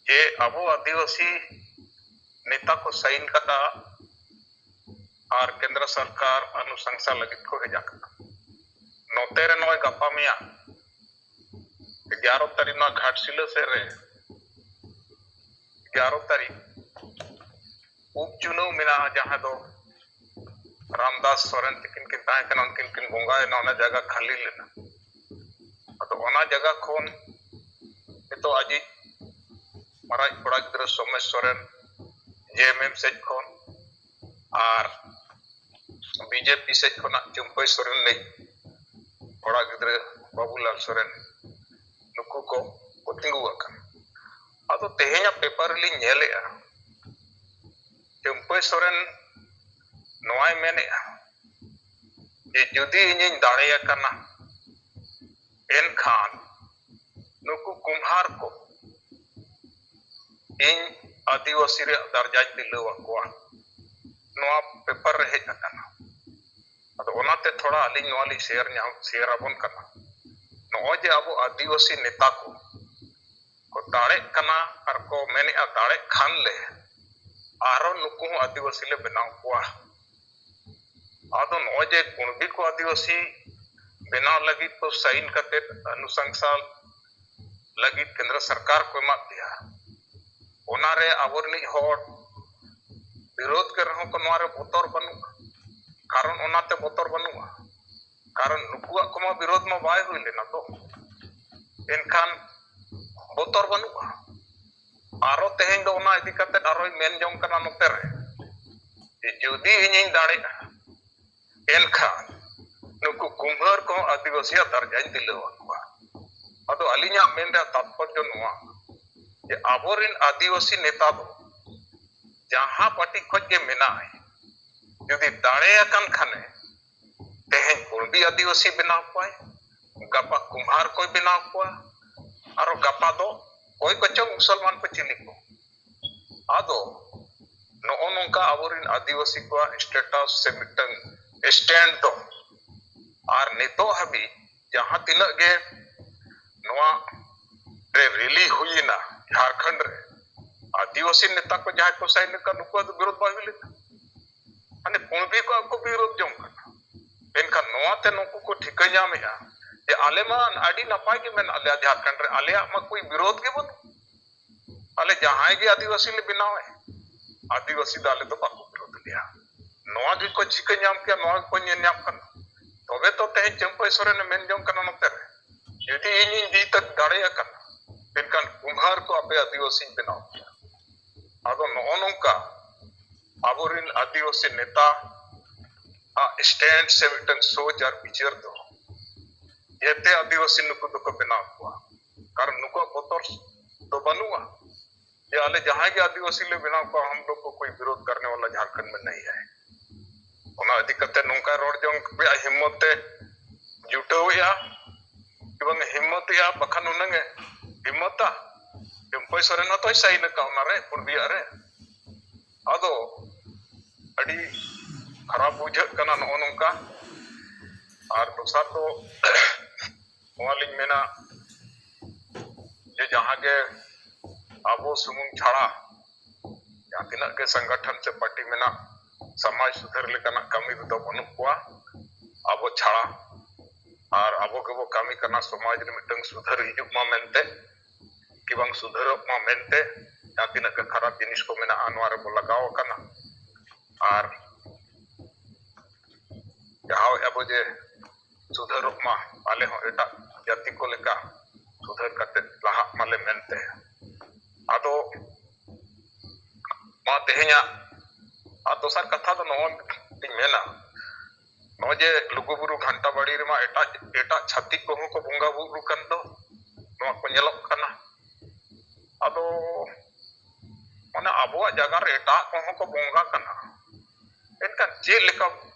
ᱡᱮ ᱟᱵᱚ ᱟᱹᱫᱤᱵᱟᱹᱥᱤ ᱱᱮᱛᱟ ᱠᱚ ᱥᱟᱭᱤᱱ ᱠᱟᱫᱟ ᱟᱨ ᱠᱮᱱᱫᱨᱚ ᱥᱚᱨᱠᱟᱨ ᱚᱱᱩᱥᱟᱝᱥᱟ ᱞᱟᱹᱜᱤᱫ ᱠᱚ ᱵᱷᱮᱡᱟ ᱠᱟᱫᱟ᱾ ᱱᱚᱛᱮ ᱨᱮ ᱱᱚᱜᱼᱚᱭ ᱜᱟᱯᱟ ᱢᱮᱭᱟᱝ ᱮᱜᱟᱨᱚ ᱛᱟᱹᱨᱤᱠᱷ ᱱᱚᱣᱟ ᱜᱷᱟᱴᱥᱤᱞᱟᱹ ᱥᱮᱫ ᱨᱮ ᱮᱜᱟᱨᱚ ᱛᱟᱹᱨᱤᱠᱷ ᱩᱯ ᱪᱩᱱᱟᱹᱣ ᱢᱮᱱᱟᱜᱼᱟ, ᱡᱟᱦᱟᱸ ᱫᱚ ᱨᱟᱢᱫᱟᱥ ᱥᱚᱨᱮᱱ ᱛᱤᱠᱤᱱ ᱠᱤᱱ ᱛᱟᱦᱮᱸ ᱠᱟᱱᱟ, ᱩᱱᱠᱤᱱ ᱠᱤᱱ ᱵᱚᱸᱜᱟᱭᱮᱱᱟ, ᱚᱱᱟ ᱡᱟᱭᱜᱟ ᱠᱷᱟᱹᱞᱤ ᱞᱮᱱᱟ᱾ ᱟᱫᱚ ᱚᱱᱟ ᱡᱟᱭᱜᱟ ᱠᱷᱚᱱ ᱱᱤᱛᱚᱜ ᱟᱡᱤᱡ ᱢᱟᱨᱟᱝ ᱠᱚᱲᱟ ᱜᱤᱫᱽᱨᱟᱹ ᱥᱳᱢᱮᱥ ᱥᱚᱨᱮᱱ ᱡᱮ ᱮᱢ ᱮᱢ ᱥᱮᱫ ᱠᱷᱚᱱ ᱟᱨ ᱵᱤ ᱡᱮ ᱯᱤ ᱥᱮᱫ ᱠᱷᱚᱱᱟᱜ ᱪᱟᱹᱢᱯᱟᱹᱭ ᱥᱚᱨᱮᱱ ᱞᱟᱹᱜᱤᱫ ᱠᱚᱲᱟ ᱜᱤᱫᱽᱨᱟᱹ ᱵᱟᱵᱩᱞᱟᱞ ᱥᱚᱨᱮᱱ, ᱱᱩᱠᱩ ᱠᱚ ᱠᱚ ᱛᱤᱸᱜᱩ ᱟᱠᱟᱱᱟ᱾ ᱟᱫᱚ ᱛᱮᱦᱮᱧᱟᱜ ᱯᱮᱯᱟᱨ ᱨᱮᱞᱤᱧ ᱧᱮᱞᱮᱜᱼᱟ, ᱪᱟᱹᱢᱯᱟᱹᱭ ᱥᱚᱨᱮᱱ ᱱᱚᱣᱟᱭ ᱢᱮᱱᱮᱜᱼᱟ ᱡᱮ ᱡᱩᱫᱤ ᱤᱧᱤᱧ ᱫᱟᱲᱮᱭᱟᱠᱟᱱᱟ, ᱮᱱᱠᱷᱟᱱ ᱱᱩᱠᱩ ᱠᱩᱢᱦᱟᱨ ᱠᱚ ᱤᱧ ᱟᱹᱫᱤᱵᱟᱹᱥᱤ ᱨᱮᱭᱟᱜ ᱫᱟᱨᱡᱟᱧ ᱵᱤᱞᱟᱹᱣ ᱟᱠᱚᱣᱟ᱾ ᱱᱚᱣᱟ ᱯᱮᱯᱟᱨ ᱨᱮ ᱦᱮᱡ ᱟᱠᱟᱱᱟ᱾ ᱟᱫᱚ ᱚᱱᱟᱛᱮ ᱛᱷᱚᱲᱟ ᱟᱹᱞᱤᱧ ᱱᱚᱣᱟ ᱞᱤᱧ ᱥᱮᱭᱟᱨ ᱧᱟᱢ, ᱥᱮᱭᱟᱨ ᱟᱵᱚᱱ ᱠᱟᱱᱟ᱾ ᱱᱚᱜᱼᱚᱭ ᱡᱮ ᱟᱵᱚ ᱟᱹᱫᱤᱵᱟᱹᱥᱤ ᱱᱮᱛᱟ ᱠᱚ ᱠᱚ ᱫᱟᱲᱮᱜ ᱠᱟᱱᱟ ᱟᱨ ᱠᱚ ᱢᱮᱱᱮᱜᱼᱟ, ᱫᱟᱲᱮᱜ ᱠᱷᱟᱱ ᱞᱮ ᱟᱨᱚ ᱱᱩᱠᱩ ᱦᱚᱸ ᱟᱹᱫᱤᱵᱟᱹᱥᱤ ᱞᱮ ᱵᱮᱱᱟᱣ ᱠᱚᱣᱟ᱾ ᱟᱫᱚ ᱱᱚᱜᱼᱚᱭ ᱡᱮ ᱠᱩᱬᱵᱤ ᱠᱚ ᱟᱹᱫᱤᱵᱟᱹᱥᱤ ᱵᱮᱱᱟᱣ ᱞᱟᱹᱜᱤᱫ ᱠᱚ ᱥᱟᱭᱤᱱ ᱠᱟᱛᱮ ᱚᱱᱩᱥᱟᱝᱥᱟ ᱞᱟᱹᱜᱤᱫ ᱠᱮᱱᱫᱨᱚ ᱥᱚᱨᱠᱟᱨ ᱠᱚ ᱮᱢᱟᱫ ᱯᱮᱭᱟ, ᱚᱱᱟᱨᱮ ᱟᱵᱚ ᱨᱤᱱᱤᱡ ᱦᱚᱲ ᱵᱤᱨᱳᱫ ᱠᱮ ᱨᱮᱦᱚᱸ ᱠᱚ ᱱᱚᱣᱟ ᱨᱮ ᱵᱚᱛᱚᱨ ᱵᱟᱹᱱᱩᱜᱼᱟ᱾ ᱠᱟᱨᱚᱱ ᱚᱱᱟᱛᱮ ᱵᱚᱛᱚᱨ ᱵᱟᱹᱱᱩᱜᱼᱟ, ᱠᱟᱨᱚᱱ ᱱᱩᱠᱩᱣᱟᱜ ᱠᱚᱢᱟ ᱵᱤᱨᱳᱫ ᱢᱟ ᱵᱟᱭ ᱦᱩᱭ ᱞᱮᱱᱟ ᱛᱚ, ᱮᱱᱠᱷᱟᱱ ᱵᱚᱛᱚᱨ ᱵᱟᱹᱱᱩᱜᱼᱟ᱾ ᱟᱨᱚ ᱛᱮᱦᱮᱧ ᱫᱚ ᱚᱱᱟ ᱤᱫᱤ ᱠᱟᱛᱮ ᱟᱨᱚᱧ ᱢᱮᱱ ᱡᱚᱝ ᱠᱟᱱᱟ ᱱᱚᱛᱮ ᱨᱮ, ᱡᱮ ᱡᱩᱫᱤ ᱤᱧᱤᱧ ᱫᱟᱲᱮᱜᱼᱟ, ᱮᱱᱠᱷᱟᱱ ᱱᱩᱠᱩ ᱠᱩᱢᱦᱟᱨ ᱠᱚᱦᱚᱸ ᱟᱹᱫᱤᱵᱟᱹᱥᱤᱭᱟᱜ ᱫᱟᱨᱡᱟᱧ ᱫᱤᱞᱟᱹᱣ ᱟᱠᱚᱣᱟ᱾ ᱟᱫᱚ ᱟᱹᱞᱤᱧᱟᱜ ᱢᱮᱱ ᱨᱮᱭᱟᱜ ᱛᱟᱛᱯᱚᱨᱡᱚ ᱱᱚᱣᱟ, ᱡᱮ ᱟᱵᱚᱨᱮᱱ ᱟᱹᱫᱤᱵᱟᱹᱥᱤ ᱱᱮᱛᱟ ᱫᱚ ᱡᱟᱦᱟᱸ ᱯᱟᱨᱴᱤ ᱠᱷᱚᱱ ᱜᱮ ᱢᱮᱱᱟᱭ, ᱡᱩᱫᱤ ᱫᱟᱲᱮᱭᱟᱠᱟᱱ ᱠᱷᱟᱱᱮ, ᱛᱮᱦᱮᱧ ᱠᱩᱲᱵᱤ ᱟᱹᱫᱤᱵᱟᱹᱥᱤ ᱵᱮᱱᱟᱣ ᱠᱚᱣᱟᱭ, ᱜᱟᱯᱟ ᱠᱩᱢᱦᱟᱨ ᱠᱚᱭ ᱵᱮᱱᱟᱣ ᱠᱚᱣᱟ, ᱟᱨᱚ ᱜᱟᱯᱟ ᱫᱚ ᱚᱠᱚᱭ ᱠᱚᱪᱚᱝ ᱢᱩᱥᱚᱞᱢᱟᱱ ᱠᱚ ᱪᱤᱞᱤ ᱠᱚ᱾ ᱟᱫᱚ ᱱᱚᱜᱼᱚ ᱱᱚᱝᱠᱟ ᱟᱵᱚᱨᱮᱱ ᱟᱹᱫᱤᱵᱟᱹᱥᱤ ᱠᱚᱣᱟᱜ ᱥᱴᱮᱴᱟᱥ ᱥᱮ ᱢᱤᱫᱴᱟᱝ ᱥᱴᱮᱱᱰ ᱫᱚ, ᱟᱨ ᱱᱤᱛᱚᱜ ᱦᱟᱹᱵᱤᱡ ᱡᱟᱦᱟᱸ ᱛᱤᱱᱟᱹᱜ ᱜᱮ ᱱᱚᱣᱟ ᱨᱮ ᱨᱮᱞᱤ ᱦᱩᱭᱮᱱᱟ ᱡᱷᱟᱲᱠᱷᱚᱸᱰ ᱨᱮ, ᱟᱹᱫᱤᱵᱟᱹᱥᱤ ᱱᱮᱛᱟ ᱠᱚ ᱡᱟᱦᱟᱸᱭ ᱠᱚ ᱥᱟᱭᱤᱱ ᱟᱠᱟᱫ, ᱱᱩᱠᱩᱣᱟᱜ ᱫᱚ ᱵᱤᱨᱳᱫ ᱵᱟᱭ ᱦᱩᱭ ᱞᱮᱱᱟ᱾ ᱢᱟᱱᱮ ᱠᱩᱬᱵᱤ ᱠᱚᱣᱟᱜ ᱠᱚ ᱵᱤᱨᱳᱫ ᱡᱚᱝ ᱠᱟᱱᱟ᱾ ᱮᱱᱠᱷᱟᱱ ᱱᱚᱣᱟ ᱛᱮ ᱱᱩᱠᱩ ᱠᱚ ᱴᱷᱤᱠᱟᱹ ᱧᱟᱢᱮᱜᱼᱟ ᱡᱮ ᱟᱞᱮ ᱢᱟ ᱟᱹᱰᱤ ᱱᱟᱯᱟᱭ ᱜᱮ ᱢᱮᱱᱟᱜ ᱞᱮᱭᱟ ᱡᱷᱟᱲᱠᱷᱚᱸᱰ ᱨᱮ, ᱟᱞᱮᱭᱟᱜ ᱢᱟ ᱠᱳᱭ ᱵᱤᱨᱳᱫ ᱜᱮ ᱵᱟᱹᱱᱩᱜ᱾ ᱟᱞᱮ ᱡᱟᱦᱟᱸᱭ ᱜᱮ ᱟᱹᱫᱤᱵᱟᱹᱥᱤ ᱞᱮ ᱵᱮᱱᱟᱣᱮ, ᱟᱹᱫᱤᱵᱟᱹᱥᱤ ᱫᱚ ᱟᱞᱮ ᱫᱚ ᱵᱟᱠᱚ ᱵᱤᱨᱳᱫ ᱞᱮᱭᱟ᱾ ᱱᱚᱣᱟ ᱜᱮᱠᱚ ᱪᱤᱠᱟᱹ ᱧᱟᱢ ᱠᱮᱭᱟ, ᱱᱚᱣᱟ ᱜᱮᱠᱚ ᱧᱮᱞ ᱧᱟᱢ ᱠᱟᱱᱟ᱾ ᱛᱚᱵᱮ ᱛᱚ ᱛᱮᱦᱮᱧ ᱪᱟᱹᱢᱯᱟᱹᱭ ᱥᱚᱨᱮᱱᱮ ᱢᱮᱱ ᱡᱚᱝ ᱠᱟᱱᱟ ᱱᱚᱛᱮ ᱨᱮ, ᱡᱩᱫᱤ ᱤᱧᱤᱧ ᱡᱤᱛ ᱫᱟᱲᱮᱭᱟᱜ ᱠᱟᱱᱟ, ᱢᱮᱱᱠᱷᱟᱱ ᱠᱩᱢᱦᱟᱨ ᱠᱚ ᱟᱯᱮ ᱟᱹᱫᱤᱵᱟᱹᱥᱤᱧ ᱵᱮᱱᱟᱣ ᱯᱮᱭᱟ᱾ ᱟᱫᱚ ᱱᱚᱜᱼᱚ ᱱᱚᱝᱠᱟ ᱟᱵᱚᱨᱮᱱ ᱟᱹᱫᱤᱵᱟᱹᱥᱤ ᱱᱮᱛᱟ ᱟᱜ ᱥᱴᱮᱱᱰ ᱥᱮ ᱢᱤᱫᱴᱟᱝ ᱥᱳᱪ ᱟᱨ ᱵᱤᱪᱟᱹᱨ ᱫᱚ ᱡᱮᱛᱮ ᱟᱹᱫᱤᱵᱟᱹᱥᱤ ᱱᱩᱠᱩ ᱫᱚᱠᱚ ᱵᱮᱱᱟᱣ ᱠᱚᱣᱟ, ᱠᱟᱨᱚᱱ ᱱᱩᱠᱩᱣᱟᱜ ᱵᱚᱛᱚᱨ ᱫᱚ ᱵᱟᱹᱱᱩᱜᱼᱟ ᱡᱮ ᱟᱞᱮ ᱡᱟᱦᱟᱸᱭ ᱜᱮ ᱟᱹᱫᱤᱵᱟᱹᱥᱤ ᱞᱮ ᱵᱮᱱᱟᱣ ᱠᱚᱣᱟ, ᱦᱟᱢ ᱞᱳᱜ ᱠᱚ ᱠᱳᱭ ᱵᱤᱨᱳᱫ ᱠᱟᱨᱱᱮ ᱣᱟᱞᱟ ᱡᱷᱟᱨᱠᱷᱚᱸᱰ ᱢᱮ ᱱᱟᱦᱤ ᱦᱟᱭ᱾ ᱚᱱᱟ ᱤᱫᱤ ᱠᱟᱛᱮ ᱱᱚᱝᱠᱟ ᱨᱚᱲ ᱡᱚᱝ ᱨᱮᱭᱟᱜ ᱦᱤᱢᱢᱚᱛ ᱛᱮ ᱡᱩᱴᱟᱹᱣᱮᱜᱼᱟ, ᱮᱵᱚᱝ ᱦᱤᱢᱢᱚᱛᱮᱜᱼᱟ, ᱵᱟᱠᱷᱟᱱ ᱩᱱᱟᱹᱝ ᱮ ᱦᱤᱢᱢᱚᱛᱟ? ᱪᱟᱹᱢᱯᱟᱹᱭ ᱥᱚᱨᱮᱱ ᱦᱚᱸᱛᱚᱭ ᱥᱟᱭᱤᱱ ᱟᱠᱟᱫ ᱚᱱᱟᱨᱮ, ᱠᱩᱬᱵᱤᱭᱟᱜ ᱨᱮ᱾ ᱟᱫᱚ ᱟᱹᱰᱤ ᱠᱷᱟᱨᱟᱯ ᱵᱩᱡᱷᱟᱹᱜ ᱠᱟᱱᱟ ᱱᱚᱜᱼᱚ ᱱᱚᱝᱠᱟ᱾ ᱟᱨ ᱫᱚᱥᱟᱨ ᱫᱚ ᱱᱚᱣᱟ ᱞᱤᱧ ᱢᱮᱱᱟ ᱡᱮ ᱡᱟᱦᱟᱸ ᱜᱮ ᱟᱵᱚ ᱥᱩᱢᱩᱝ ᱪᱷᱟᱲᱟ ᱡᱟᱦᱟᱸ ᱛᱤᱱᱟᱹᱜ ᱜᱮ ᱥᱚᱝᱜᱚᱴᱷᱚᱱ ᱥᱮ ᱯᱟᱨᱴᱤ ᱢᱮᱱᱟᱜ, ᱥᱚᱢᱟᱡᱽ ᱥᱩᱫᱷᱟᱹᱨ ᱞᱮᱠᱟᱱᱟᱜ ᱠᱟᱹᱢᱤ ᱨᱮᱫᱚ ᱵᱟᱹᱱᱩᱜ ᱠᱚᱣᱟ ᱟᱵᱚ ᱪᱷᱟᱲᱟ᱾ ᱟᱨ ᱟᱵᱚ ᱜᱮᱵᱚ ᱠᱟᱹᱢᱤ ᱠᱟᱱᱟ ᱥᱚᱢᱟᱡᱽ ᱨᱮ ᱢᱤᱫᱴᱟᱝ ᱥᱩᱫᱷᱟᱹᱨ ᱦᱤᱡᱩᱜ ᱢᱟ ᱢᱮᱱᱛᱮ, ᱠᱤ ᱵᱟᱝ ᱥᱩᱫᱷᱟᱹᱨᱚᱜ ᱢᱟ ᱢᱮᱱᱛᱮ᱾ ᱡᱟᱦᱟᱸ ᱛᱤᱱᱟᱹᱜ ᱜᱮ ᱠᱷᱟᱨᱟᱯ ᱡᱤᱱᱤᱥ ᱠᱚ ᱢᱮᱱᱟᱜᱼᱟ, ᱱᱚᱣᱟ ᱨᱮᱵᱚ ᱞᱟᱜᱟᱣ ᱟᱠᱟᱱᱟ᱾ ᱟᱨ ᱡᱟᱦᱟᱸ ᱟᱵᱚ ᱡᱮ ᱥᱩᱫᱷᱟᱹᱨᱚᱜ ᱢᱟ, ᱟᱞᱮ ᱦᱚᱸ ᱮᱴᱟᱜ ᱡᱟᱹᱛᱤ ᱠᱚ ᱞᱮᱠᱟ ᱥᱩᱫᱷᱟᱹᱨ ᱠᱟᱛᱮ ᱞᱟᱦᱟᱜ ᱢᱟᱞᱮ ᱢᱮᱱᱛᱮ᱾ ᱟᱫᱚ ᱢᱟ ᱛᱮᱦᱮᱧᱟᱜ ᱟᱨ ᱫᱚᱥᱟᱨ ᱠᱟᱛᱷᱟ ᱫᱚ ᱱᱚᱣᱟ ᱤᱧ ᱢᱮᱱᱟ, ᱱᱚᱜᱼᱚᱭ ᱡᱮ ᱞᱩᱜᱩᱵᱩᱨᱩ ᱜᱷᱟᱱᱴᱟ ᱵᱟᱲᱤ ᱨᱮᱢᱟ ᱮᱴᱟᱜ, ᱮᱴᱟᱜ ᱪᱷᱟᱹᱛᱤᱠ ᱠᱚᱦᱚᱸ ᱠᱚ ᱵᱚᱸᱜᱟ ᱵᱩᱨᱩ ᱠᱟᱱ ᱫᱚ, ᱱᱚᱣᱟ ᱠᱚ ᱧᱮᱞᱚᱜ ᱠᱟᱱᱟ᱾ ᱟᱫᱚ ᱢᱟᱱᱮ ᱟᱵᱚᱣᱟᱜ ᱡᱟᱭᱜᱟ ᱨᱮ ᱮᱴᱟᱜ ᱠᱚᱦᱚᱸ ᱠᱚ ᱵᱚᱸᱜᱟ ᱠᱟᱱᱟ, ᱮᱱᱠᱷᱟᱱ ᱪᱮᱫ ᱞᱮᱠᱟ,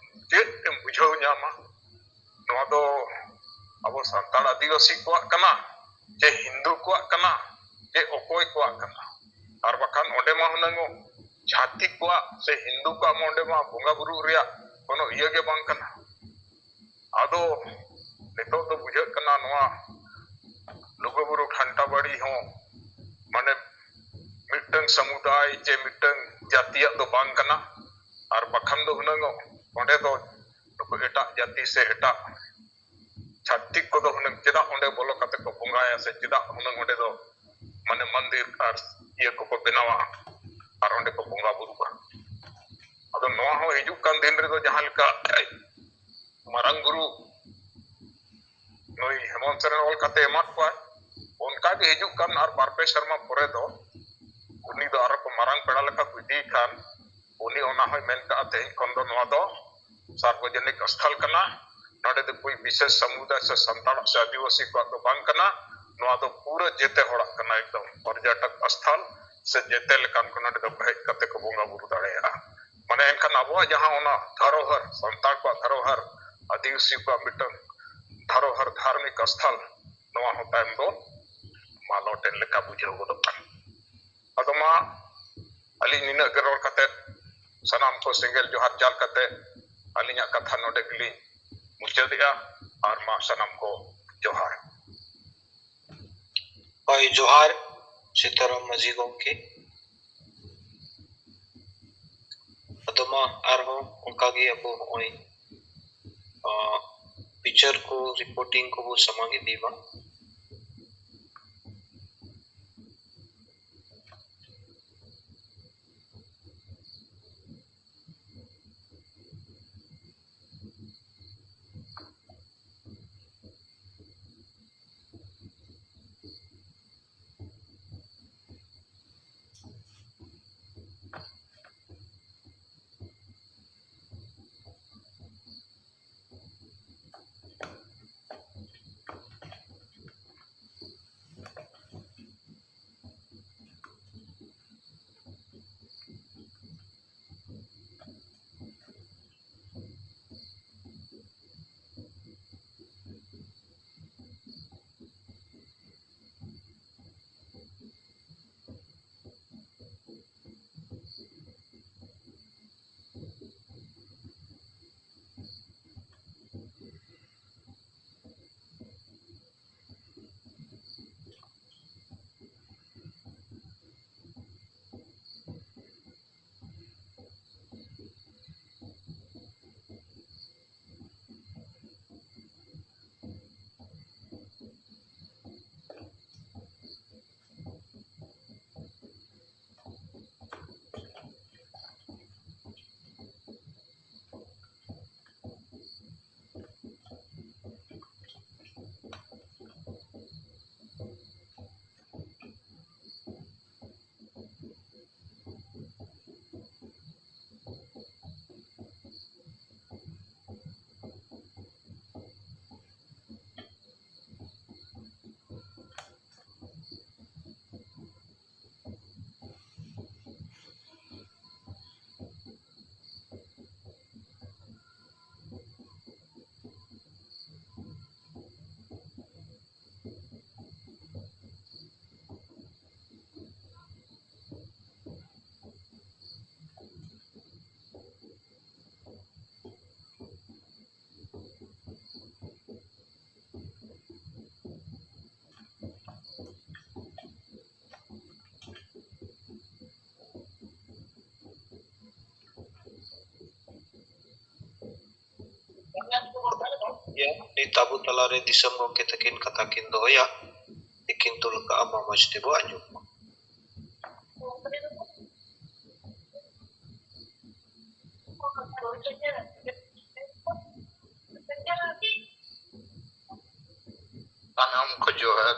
ᱪᱮᱫ ᱮᱢ ᱵᱩᱡᱷᱟᱹᱣ ᱧᱟᱢᱟ? ᱱᱚᱣᱟ ᱫᱚ ᱟᱵᱚ ᱥᱟᱱᱛᱟᱲ ᱟᱹᱫᱤᱵᱟᱹᱥᱤ ᱠᱚᱣᱟᱜ ᱠᱟᱱᱟ, ᱪᱮ ᱦᱤᱱᱫᱩ ᱠᱚᱣᱟᱜ ᱠᱟᱱᱟ, ᱪᱮ ᱚᱠᱚᱭ ᱠᱚᱣᱟᱜ ᱠᱟᱱᱟ? ᱟᱨ ᱵᱟᱠᱷᱟᱱ ᱚᱸᱰᱮ ᱢᱟ ᱦᱩᱱᱟᱹᱝ ᱪᱷᱟᱹᱛᱤᱠ ᱠᱚᱣᱟᱜ ᱥᱮ ᱦᱤᱱᱫᱩ ᱠᱚᱣᱟᱜ ᱢᱟ ᱚᱸᱰᱮ ᱢᱟ ᱵᱚᱸᱜᱟ ᱵᱩᱨᱩ ᱨᱮᱭᱟᱜ ᱠᱳᱱᱳ ᱤᱭᱟᱹ ᱜᱮ ᱵᱟᱝ ᱠᱟᱱᱟ᱾ ᱟᱫᱚ ᱱᱤᱛᱚᱜ ᱫᱚ ᱵᱩᱡᱷᱟᱹᱜ ᱠᱟᱱᱟ, ᱱᱚᱣᱟ ᱞᱩᱜᱩᱵᱩᱨᱩ ᱜᱷᱟᱱᱴᱟ ᱵᱟᱲᱤ ᱦᱚᱸ ᱢᱟᱱᱮ ᱢᱤᱫᱴᱟᱝ ᱥᱟᱢᱩᱫᱟᱭ ᱪᱮ ᱢᱤᱫᱴᱟᱝ ᱡᱟᱹᱛᱤᱭᱟᱜ ᱫᱚ ᱵᱟᱝ ᱠᱟᱱᱟ᱾ ᱟᱨ ᱵᱟᱠᱷᱟᱱ ᱫᱚ ᱦᱩᱱᱟᱹᱝ ᱚᱸᱰᱮ ᱫᱚ ᱱᱩᱠᱩ ᱮᱴᱟᱜ ᱡᱟᱹᱛᱤ ᱥᱮ ᱮᱴᱟᱜ ᱪᱷᱟᱹᱛᱤᱠ ᱠᱚᱫᱚ ᱦᱩᱱᱟᱹᱝ ᱪᱮᱫᱟᱜ ᱚᱸᱰᱮ ᱵᱚᱞᱚ ᱠᱟᱛᱮ ᱠᱚ ᱵᱚᱸᱜᱟᱭᱟ, ᱥᱮ ᱪᱮᱫᱟᱜ ᱦᱩᱱᱟᱹᱝ ᱚᱸᱰᱮ ᱫᱚ ᱢᱟᱱᱮ ᱢᱚᱱᱫᱤᱨ ᱟᱨ ᱤᱭᱟᱹ ᱠᱚᱠᱚ ᱵᱮᱱᱟᱣᱟ ᱟᱨ ᱚᱸᱰᱮ ᱠᱚ ᱵᱚᱸᱜᱟ ᱵᱩᱨᱩᱜᱼᱟ? ᱟᱫᱚ ᱱᱚᱣᱟ ᱦᱚᱸ ᱦᱤᱡᱩᱜ ᱠᱟᱱ ᱫᱤᱱ ᱨᱮᱫᱚ ᱡᱟᱦᱟᱸ ᱞᱮᱠᱟ ᱢᱟᱨᱟᱝ ᱵᱩᱨᱩ ᱱᱩᱭ ᱦᱮᱢᱚᱱᱛ ᱥᱚᱨᱮᱱ ᱚᱞ ᱠᱟᱛᱮ ᱮᱢᱟᱫ ᱠᱚᱣᱟᱭ, ᱚᱱᱠᱟ ᱜᱮ ᱦᱤᱡᱩᱜ ᱠᱟᱱ ᱟᱨ ᱵᱟᱨ ᱯᱮ ᱥᱮᱨᱢᱟ ᱯᱚᱨᱮ ᱫᱚ ᱩᱱᱤ ᱫᱚ ᱟᱨᱚ ᱠᱚ ᱢᱟᱨᱟᱝ ᱯᱮᱲᱟ ᱞᱮᱠᱟ ᱠᱚ ᱤᱫᱤᱭᱮ ᱠᱷᱟᱱ, ᱩᱱᱤ ᱚᱱᱟ ᱦᱚᱸᱭ ᱢᱮᱱ ᱠᱟᱜᱼᱟ, ᱛᱮᱦᱮᱧ ᱠᱷᱚᱱ ᱫᱚ ᱱᱚᱣᱟ ᱫᱚ ᱥᱟᱨᱵᱚᱡᱚᱱᱤᱠ ᱥᱛᱷᱚᱞ ᱠᱟᱱᱟ, ᱱᱚᱰᱮ ᱫᱚ ᱠᱳᱭ ᱵᱤᱥᱮᱥ ᱥᱟᱢᱩᱫᱟᱭ ᱥᱮ ᱥᱟᱱᱛᱟᱲ ᱥᱮ ᱟᱹᱫᱤᱵᱟᱹᱥᱤ ᱠᱚᱣᱟᱜ ᱫᱚ ᱵᱟᱝ ᱠᱟᱱᱟ, ᱱᱚᱣᱟ ᱫᱚ ᱯᱩᱨᱟᱹ ᱡᱮᱛᱮ ᱦᱚᱲᱟᱜ ᱠᱟᱱᱟ, ᱮᱠᱫᱚᱢ ᱯᱚᱨᱡᱚᱴᱚᱠ ᱥᱛᱷᱚᱞ ᱥᱮ ᱡᱮᱛᱮ ᱞᱮᱠᱟᱱ ᱠᱚ ᱱᱚᱰᱮ ᱫᱚ ᱦᱮᱡ ᱠᱟᱛᱮ ᱠᱚ ᱵᱚᱸᱜᱟ ᱵᱩᱨᱩ ᱫᱟᱲᱮᱭᱟᱜᱼᱟ᱾ ᱢᱟᱱᱮ ᱮᱱᱠᱷᱟᱱ ᱟᱵᱚᱣᱟᱜ ᱡᱟᱦᱟᱸ ᱚᱱᱟ ᱫᱷᱟᱨᱚᱦᱟᱨ, ᱥᱟᱱᱛᱟᱲ ᱠᱚᱣᱟᱜ ᱫᱷᱟᱨᱚᱦᱟᱨ, ᱟᱹᱫᱤᱵᱟᱹᱥᱤ ᱠᱚᱣᱟᱜ ᱢᱤᱫᱴᱟᱝ ᱫᱷᱟᱨᱚᱦᱟᱨ ᱫᱷᱟᱨᱢᱤᱠ ᱥᱛᱷᱚᱞ, ᱱᱚᱣᱟ ᱦᱚᱸ ᱛᱟᱭᱚᱢ ᱫᱚ ᱢᱟᱞᱚᱴ ᱮᱱ ᱞᱮᱠᱟ ᱵᱩᱡᱷᱟᱹᱣ ᱜᱚᱫᱚᱜ ᱠᱟᱱᱟ᱾ ᱟᱫᱚ ᱢᱟ ᱟᱹᱞᱤᱧ ᱱᱤᱱᱟᱹᱜ ᱜᱮ ᱨᱚᱲ ᱠᱟᱛᱮ ᱥᱟᱱᱟᱢ ᱠᱚ ᱥᱮᱸᱜᱮᱞ ᱡᱚᱦᱟᱨ ᱪᱟᱞ ᱠᱟᱛᱮ ᱟᱹᱞᱤᱧᱟᱜ ᱠᱟᱛᱷᱟ ᱱᱚᱰᱮ ᱜᱮᱞᱤᱧ ᱢᱩᱪᱟᱹᱫᱮᱜᱼᱟ᱾ ᱟᱨ ᱢᱟ ᱥᱟᱱᱟᱢ ᱠᱚ ᱡᱚᱦᱟᱨ᱾ ᱦᱳᱭ, ᱡᱚᱦᱟᱨ ᱥᱤᱛᱟᱨᱟᱢ ᱢᱟᱹᱡᱷᱤ ᱜᱚᱢᱠᱮ᱾ ᱟᱫᱚ ᱢᱟ ᱟᱨᱦᱚᱸ ᱚᱱᱠᱟᱜᱮ ᱟᱵᱚ ᱱᱚᱜᱼᱚᱭ, ᱟᱸ, ᱯᱤᱠᱪᱟᱨ ᱠᱚ ᱨᱤᱯᱳᱨᱴᱤᱝ ᱠᱚᱵᱚ ᱥᱟᱢᱟᱝ ᱤᱫᱤᱭᱟ᱾ ᱜᱮᱭᱟ, ᱱᱤᱛ ᱟᱵᱚ ᱛᱟᱞᱟᱨᱮ ᱫᱤᱥᱚᱢ ᱜᱚᱢᱠᱮ ᱛᱟᱹᱠᱤᱱ ᱠᱟᱛᱷᱟ ᱠᱤᱱ ᱫᱚᱦᱚᱭᱟ, ᱛᱤᱠᱤᱱ ᱛᱩᱞ ᱠᱟᱜᱼᱟ, ᱢᱟ ᱢᱚᱡᱽ ᱛᱮᱵᱚ ᱟᱸᱡᱚᱢ ᱢᱟ᱾ ᱥᱟᱱᱟᱢ ᱠᱚ ᱡᱚᱦᱟᱨ᱾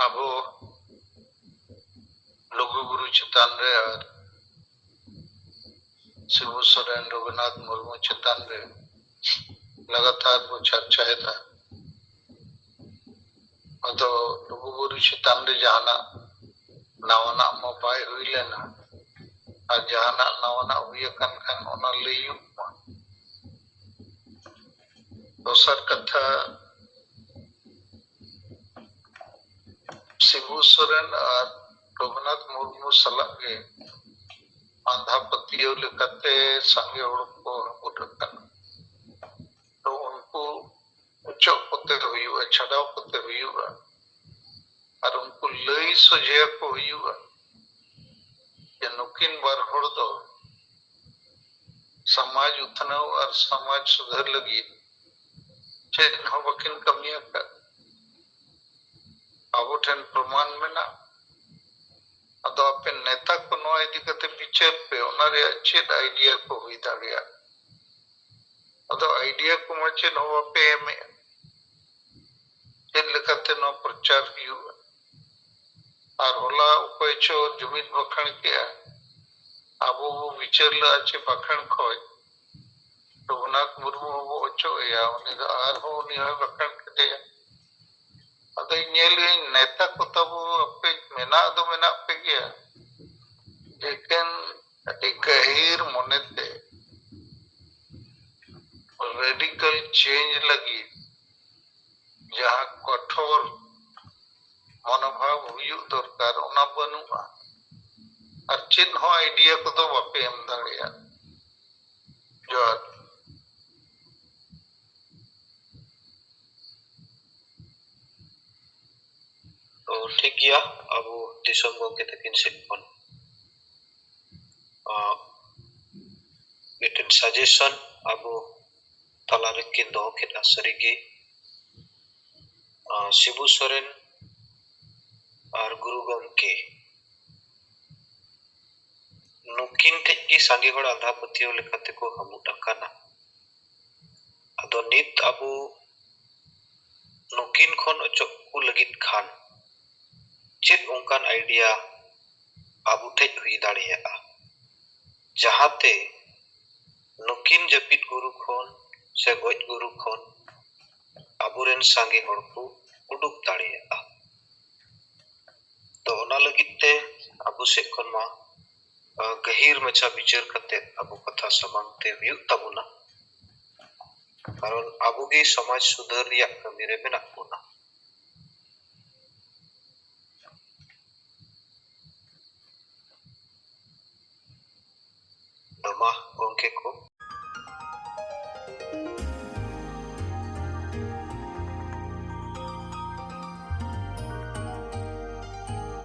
ᱟᱵᱚ ᱞᱩᱜᱩᱵᱩᱨᱩ ᱪᱮᱛᱟᱱ ᱨᱮ ᱟᱨ ᱥᱤᱵᱩ ᱥᱚᱨᱮᱱ, ᱨᱚᱜᱷᱩᱱᱟᱛᱷ ᱢᱩᱨᱢᱩ ᱪᱮᱛᱟᱱ ᱨᱮ ᱞᱟᱜᱟᱛᱟᱨ ᱵᱚ ᱪᱟᱨᱪᱟᱭᱮᱫᱟ᱾ ᱟᱫᱚ ᱞᱩᱜᱩᱵᱩᱨᱩ ᱪᱮᱛᱟᱱ ᱨᱮ ᱡᱟᱦᱟᱱᱟᱜ ᱱᱟᱣᱟᱱᱟᱜ ᱢᱟ ᱵᱟᱭ ᱦᱩᱭ ᱞᱮᱱᱟ, ᱟᱨ ᱡᱟᱦᱟᱱᱟᱜ ᱱᱟᱣᱟᱱᱟᱜ ᱦᱩᱭ ᱟᱠᱟᱱ ᱠᱷᱟᱱ ᱚᱱᱟ ᱞᱟᱹᱭᱚᱜ ᱢᱟ᱾ ᱫᱚᱥᱟᱨ ᱠᱟᱛᱷᱟ, ᱥᱤᱵᱩ ᱥᱚᱨᱮᱱ ᱟᱨ ᱨᱚᱜᱷᱩᱱᱟᱛᱷ ᱢᱩᱨᱢᱩ ᱥᱟᱞᱟᱜ ᱜᱮ ᱟᱸᱫᱷᱟ ᱯᱟᱹᱛᱭᱟᱹᱣ ᱞᱮᱠᱟᱛᱮ ᱥᱟᱸᱜᱮ ᱦᱚᱲ ᱠᱚ ᱦᱟᱹᱯᱩᱫ ᱟᱠᱟᱱᱟ᱾ ᱛᱚ ᱩᱱᱠᱩ ᱚᱪᱚᱜ ᱠᱚᱛᱮ ᱦᱩᱭᱩᱜᱼᱟ, ᱪᱷᱟᱰᱟᱣ ᱠᱚᱛᱮ ᱦᱩᱭᱩᱜᱼᱟ, ᱟᱨ ᱩᱱᱠᱩ ᱞᱟᱹᱭ ᱥᱚᱡᱷᱮ ᱟᱠᱚ ᱦᱩᱭᱩᱜᱼᱟ ᱡᱮ ᱱᱩᱠᱤᱱ ᱵᱟᱨ ᱦᱚᱲ ᱫᱚ ᱥᱚᱢᱟᱡᱽ ᱩᱛᱱᱟᱹᱣ ᱟᱨ ᱥᱚᱢᱟᱡᱽ ᱥᱩᱫᱷᱟᱹᱨ ᱞᱟᱹᱜᱤᱫ ᱪᱮᱫ ᱦᱚᱸ ᱵᱟᱹᱠᱤᱱ ᱠᱟᱹᱢᱤ ᱟᱠᱟᱫ᱾ ᱟᱵᱚ ᱴᱷᱮᱱ ᱯᱨᱚᱢᱟᱱ ᱢᱮᱱᱟᱜᱼᱟ᱾ ᱟᱫᱚ ᱟᱯᱮ ᱱᱮᱛᱟ ᱠᱚ ᱱᱚᱣᱟ ᱤᱫᱤ ᱠᱟᱛᱮ ᱵᱤᱪᱟᱹᱨ ᱯᱮ, ᱚᱱᱟ ᱨᱮᱭᱟᱜ ᱪᱮᱫ ᱟᱭᱰᱤᱭᱟ ᱠᱚ ᱦᱩᱭ ᱫᱟᱲᱮᱭᱟᱜᱼᱟ? ᱟᱫᱚ ᱟᱭᱰᱤᱭᱟ ᱠᱚᱢᱟ ᱪᱮᱫ ᱦᱚᱸ ᱵᱟᱯᱮ ᱮᱢᱮᱜᱼᱟ᱾ ᱪᱮᱫ ᱞᱮᱠᱟᱛᱮ ᱱᱚᱣᱟ ᱯᱨᱚᱪᱟᱨ ᱦᱩᱭᱩᱜᱼᱟ? ᱟᱨ ᱦᱚᱞᱟ ᱚᱠᱚᱭ ᱪᱚ ᱡᱩᱢᱤᱫ ᱵᱟᱠᱷᱮᱬ ᱠᱮᱜᱼᱟ, ᱟᱵᱚ ᱵᱚ ᱵᱤᱪᱟᱹᱨ ᱞᱮᱜᱼᱟ ᱪᱮ ᱵᱟᱠᱷᱮᱬ ᱠᱷᱚᱡ ᱨᱚᱜᱷᱩᱱᱟᱛᱷ ᱢᱩᱨᱢᱩ ᱦᱚᱸᱵᱚ ᱚᱪᱚᱜ ᱮᱭᱟ, ᱩᱱᱤ ᱫᱚ ᱟᱨᱦᱚᱸ ᱩᱱᱤ ᱦᱚᱸᱭ ᱵᱟᱠᱷᱮᱬ ᱠᱮᱫᱮᱭᱟ᱾ ᱟᱫᱚᱧ ᱧᱮᱞ ᱮᱫᱟᱹᱧ ᱱᱮᱛᱟ ᱠᱚ ᱛᱟᱵᱚ ᱟᱯᱮ ᱢᱮᱱᱟᱜ ᱫᱚ ᱢᱮᱱᱟᱜ ᱯᱮ ᱜᱮᱭᱟ, ᱞᱮᱠᱤᱱ ᱟᱹᱰᱤ ᱜᱟᱹᱦᱤᱨ ᱢᱚᱱᱮᱛᱮ ᱨᱮᱰᱤᱠᱟᱞ ᱪᱮᱧᱡᱽ ᱞᱟᱹᱜᱤᱫ ᱡᱟᱦᱟᱸ ᱠᱚᱴᱷᱳᱨ ᱢᱚᱱᱳᱵᱷᱟᱵ ᱦᱩᱭᱩᱜ ᱫᱚᱨᱠᱟᱨ, ᱚᱱᱟ ᱵᱟᱹᱱᱩᱜᱼᱟ᱾ ᱟᱨ ᱪᱮᱫ ᱦᱚᱸ ᱟᱭᱰᱤᱭᱟ ᱠᱚᱫᱚ ᱵᱟᱯᱮ ᱮᱢ ᱫᱟᱲᱮᱭᱟᱜ᱾ ᱡᱚᱦᱟᱨ᱾ ᱛᱚ, ᱴᱷᱤᱠ ᱜᱮᱭᱟ, ᱟᱵᱚ ᱫᱤᱥᱚᱢ ᱜᱚᱢᱠᱮ ᱛᱟᱹᱠᱤᱱ ᱥᱮᱫ ᱠᱷᱚᱱ, ᱟᱸ, ᱢᱤᱫᱴᱮᱱ ᱥᱟᱡᱮᱥᱚᱱ ᱟᱵᱚ ᱛᱟᱞᱟ ᱨᱮᱠᱤᱱ ᱫᱚᱦᱚ ᱠᱮᱫᱟ᱾ ᱥᱟᱹᱨᱤᱜᱮ, ᱟᱸ, ᱥᱤᱵᱩ ᱥᱚᱨᱮᱱ ᱟᱨ ᱜᱩᱨᱩ ᱜᱚᱢᱠᱮ, ᱱᱩᱠᱤᱱ ᱴᱷᱮᱡ ᱜᱮ ᱥᱟᱸᱜᱮ ᱦᱚᱲ ᱟᱸᱫᱷᱟ ᱯᱟᱹᱛᱭᱟᱹᱣ ᱞᱮᱠᱟᱛᱮᱠᱚ ᱦᱟᱹᱢᱩᱫ ᱟᱠᱟᱱᱟ᱾ ᱟᱫᱚ ᱱᱤᱛ ᱟᱵᱚ ᱱᱩᱠᱤᱱ ᱠᱷᱚᱱ ᱚᱪᱚᱜ ᱠᱚ ᱞᱟᱹᱜᱤᱫ ᱠᱷᱟᱱ ᱪᱮᱫ ᱚᱱᱠᱟᱱ ᱟᱭᱰᱤᱭᱟ ᱟᱵᱚ ᱴᱷᱮᱡ ᱦᱩᱭ ᱫᱟᱲᱮᱭᱟᱜᱼᱟ, ᱡᱟᱦᱟᱸᱛᱮ ᱱᱩᱠᱤᱱ ᱡᱟᱹᱯᱤᱫ ᱜᱩᱨᱩ ᱠᱷᱚᱱ ᱥᱮ ᱜᱚᱡ ᱜᱩᱨᱩ ᱠᱷᱚᱱ ᱟᱵᱚᱨᱮᱱ ᱥᱟᱸᱜᱮ ᱦᱚᱲ ᱠᱚ ᱩᱰᱩᱠ ᱫᱟᱲᱮᱭᱟᱜᱼᱟ? ᱛᱚ, ᱚᱱᱟ ᱞᱟᱹᱜᱤᱫ ᱛᱮ ᱟᱵᱚ ᱥᱮᱫ ᱠᱷᱚᱱ ᱢᱟ, ᱟ, ᱜᱟᱹᱦᱤᱨ ᱢᱟᱪᱷᱟ ᱵᱤᱪᱟᱹᱨ ᱠᱟᱛᱮ ᱟᱵᱚ ᱠᱟᱛᱷᱟ ᱥᱟᱢᱟᱝ ᱛᱮ ᱦᱩᱭᱩᱜ ᱛᱟᱵᱚᱱᱟ, ᱠᱟᱨᱚᱱ ᱟᱵᱚ ᱜᱮ ᱥᱚᱢᱟᱡᱽ ᱥᱩᱫᱷᱟᱹᱨ ᱨᱮᱭᱟᱜ ᱠᱟᱹᱢᱤ ᱨᱮ ᱢᱮᱱᱟᱜ ᱵᱚᱱᱟ᱾ ᱫᱚ ᱢᱟ ᱜᱚᱢᱠᱮ ᱠᱚ,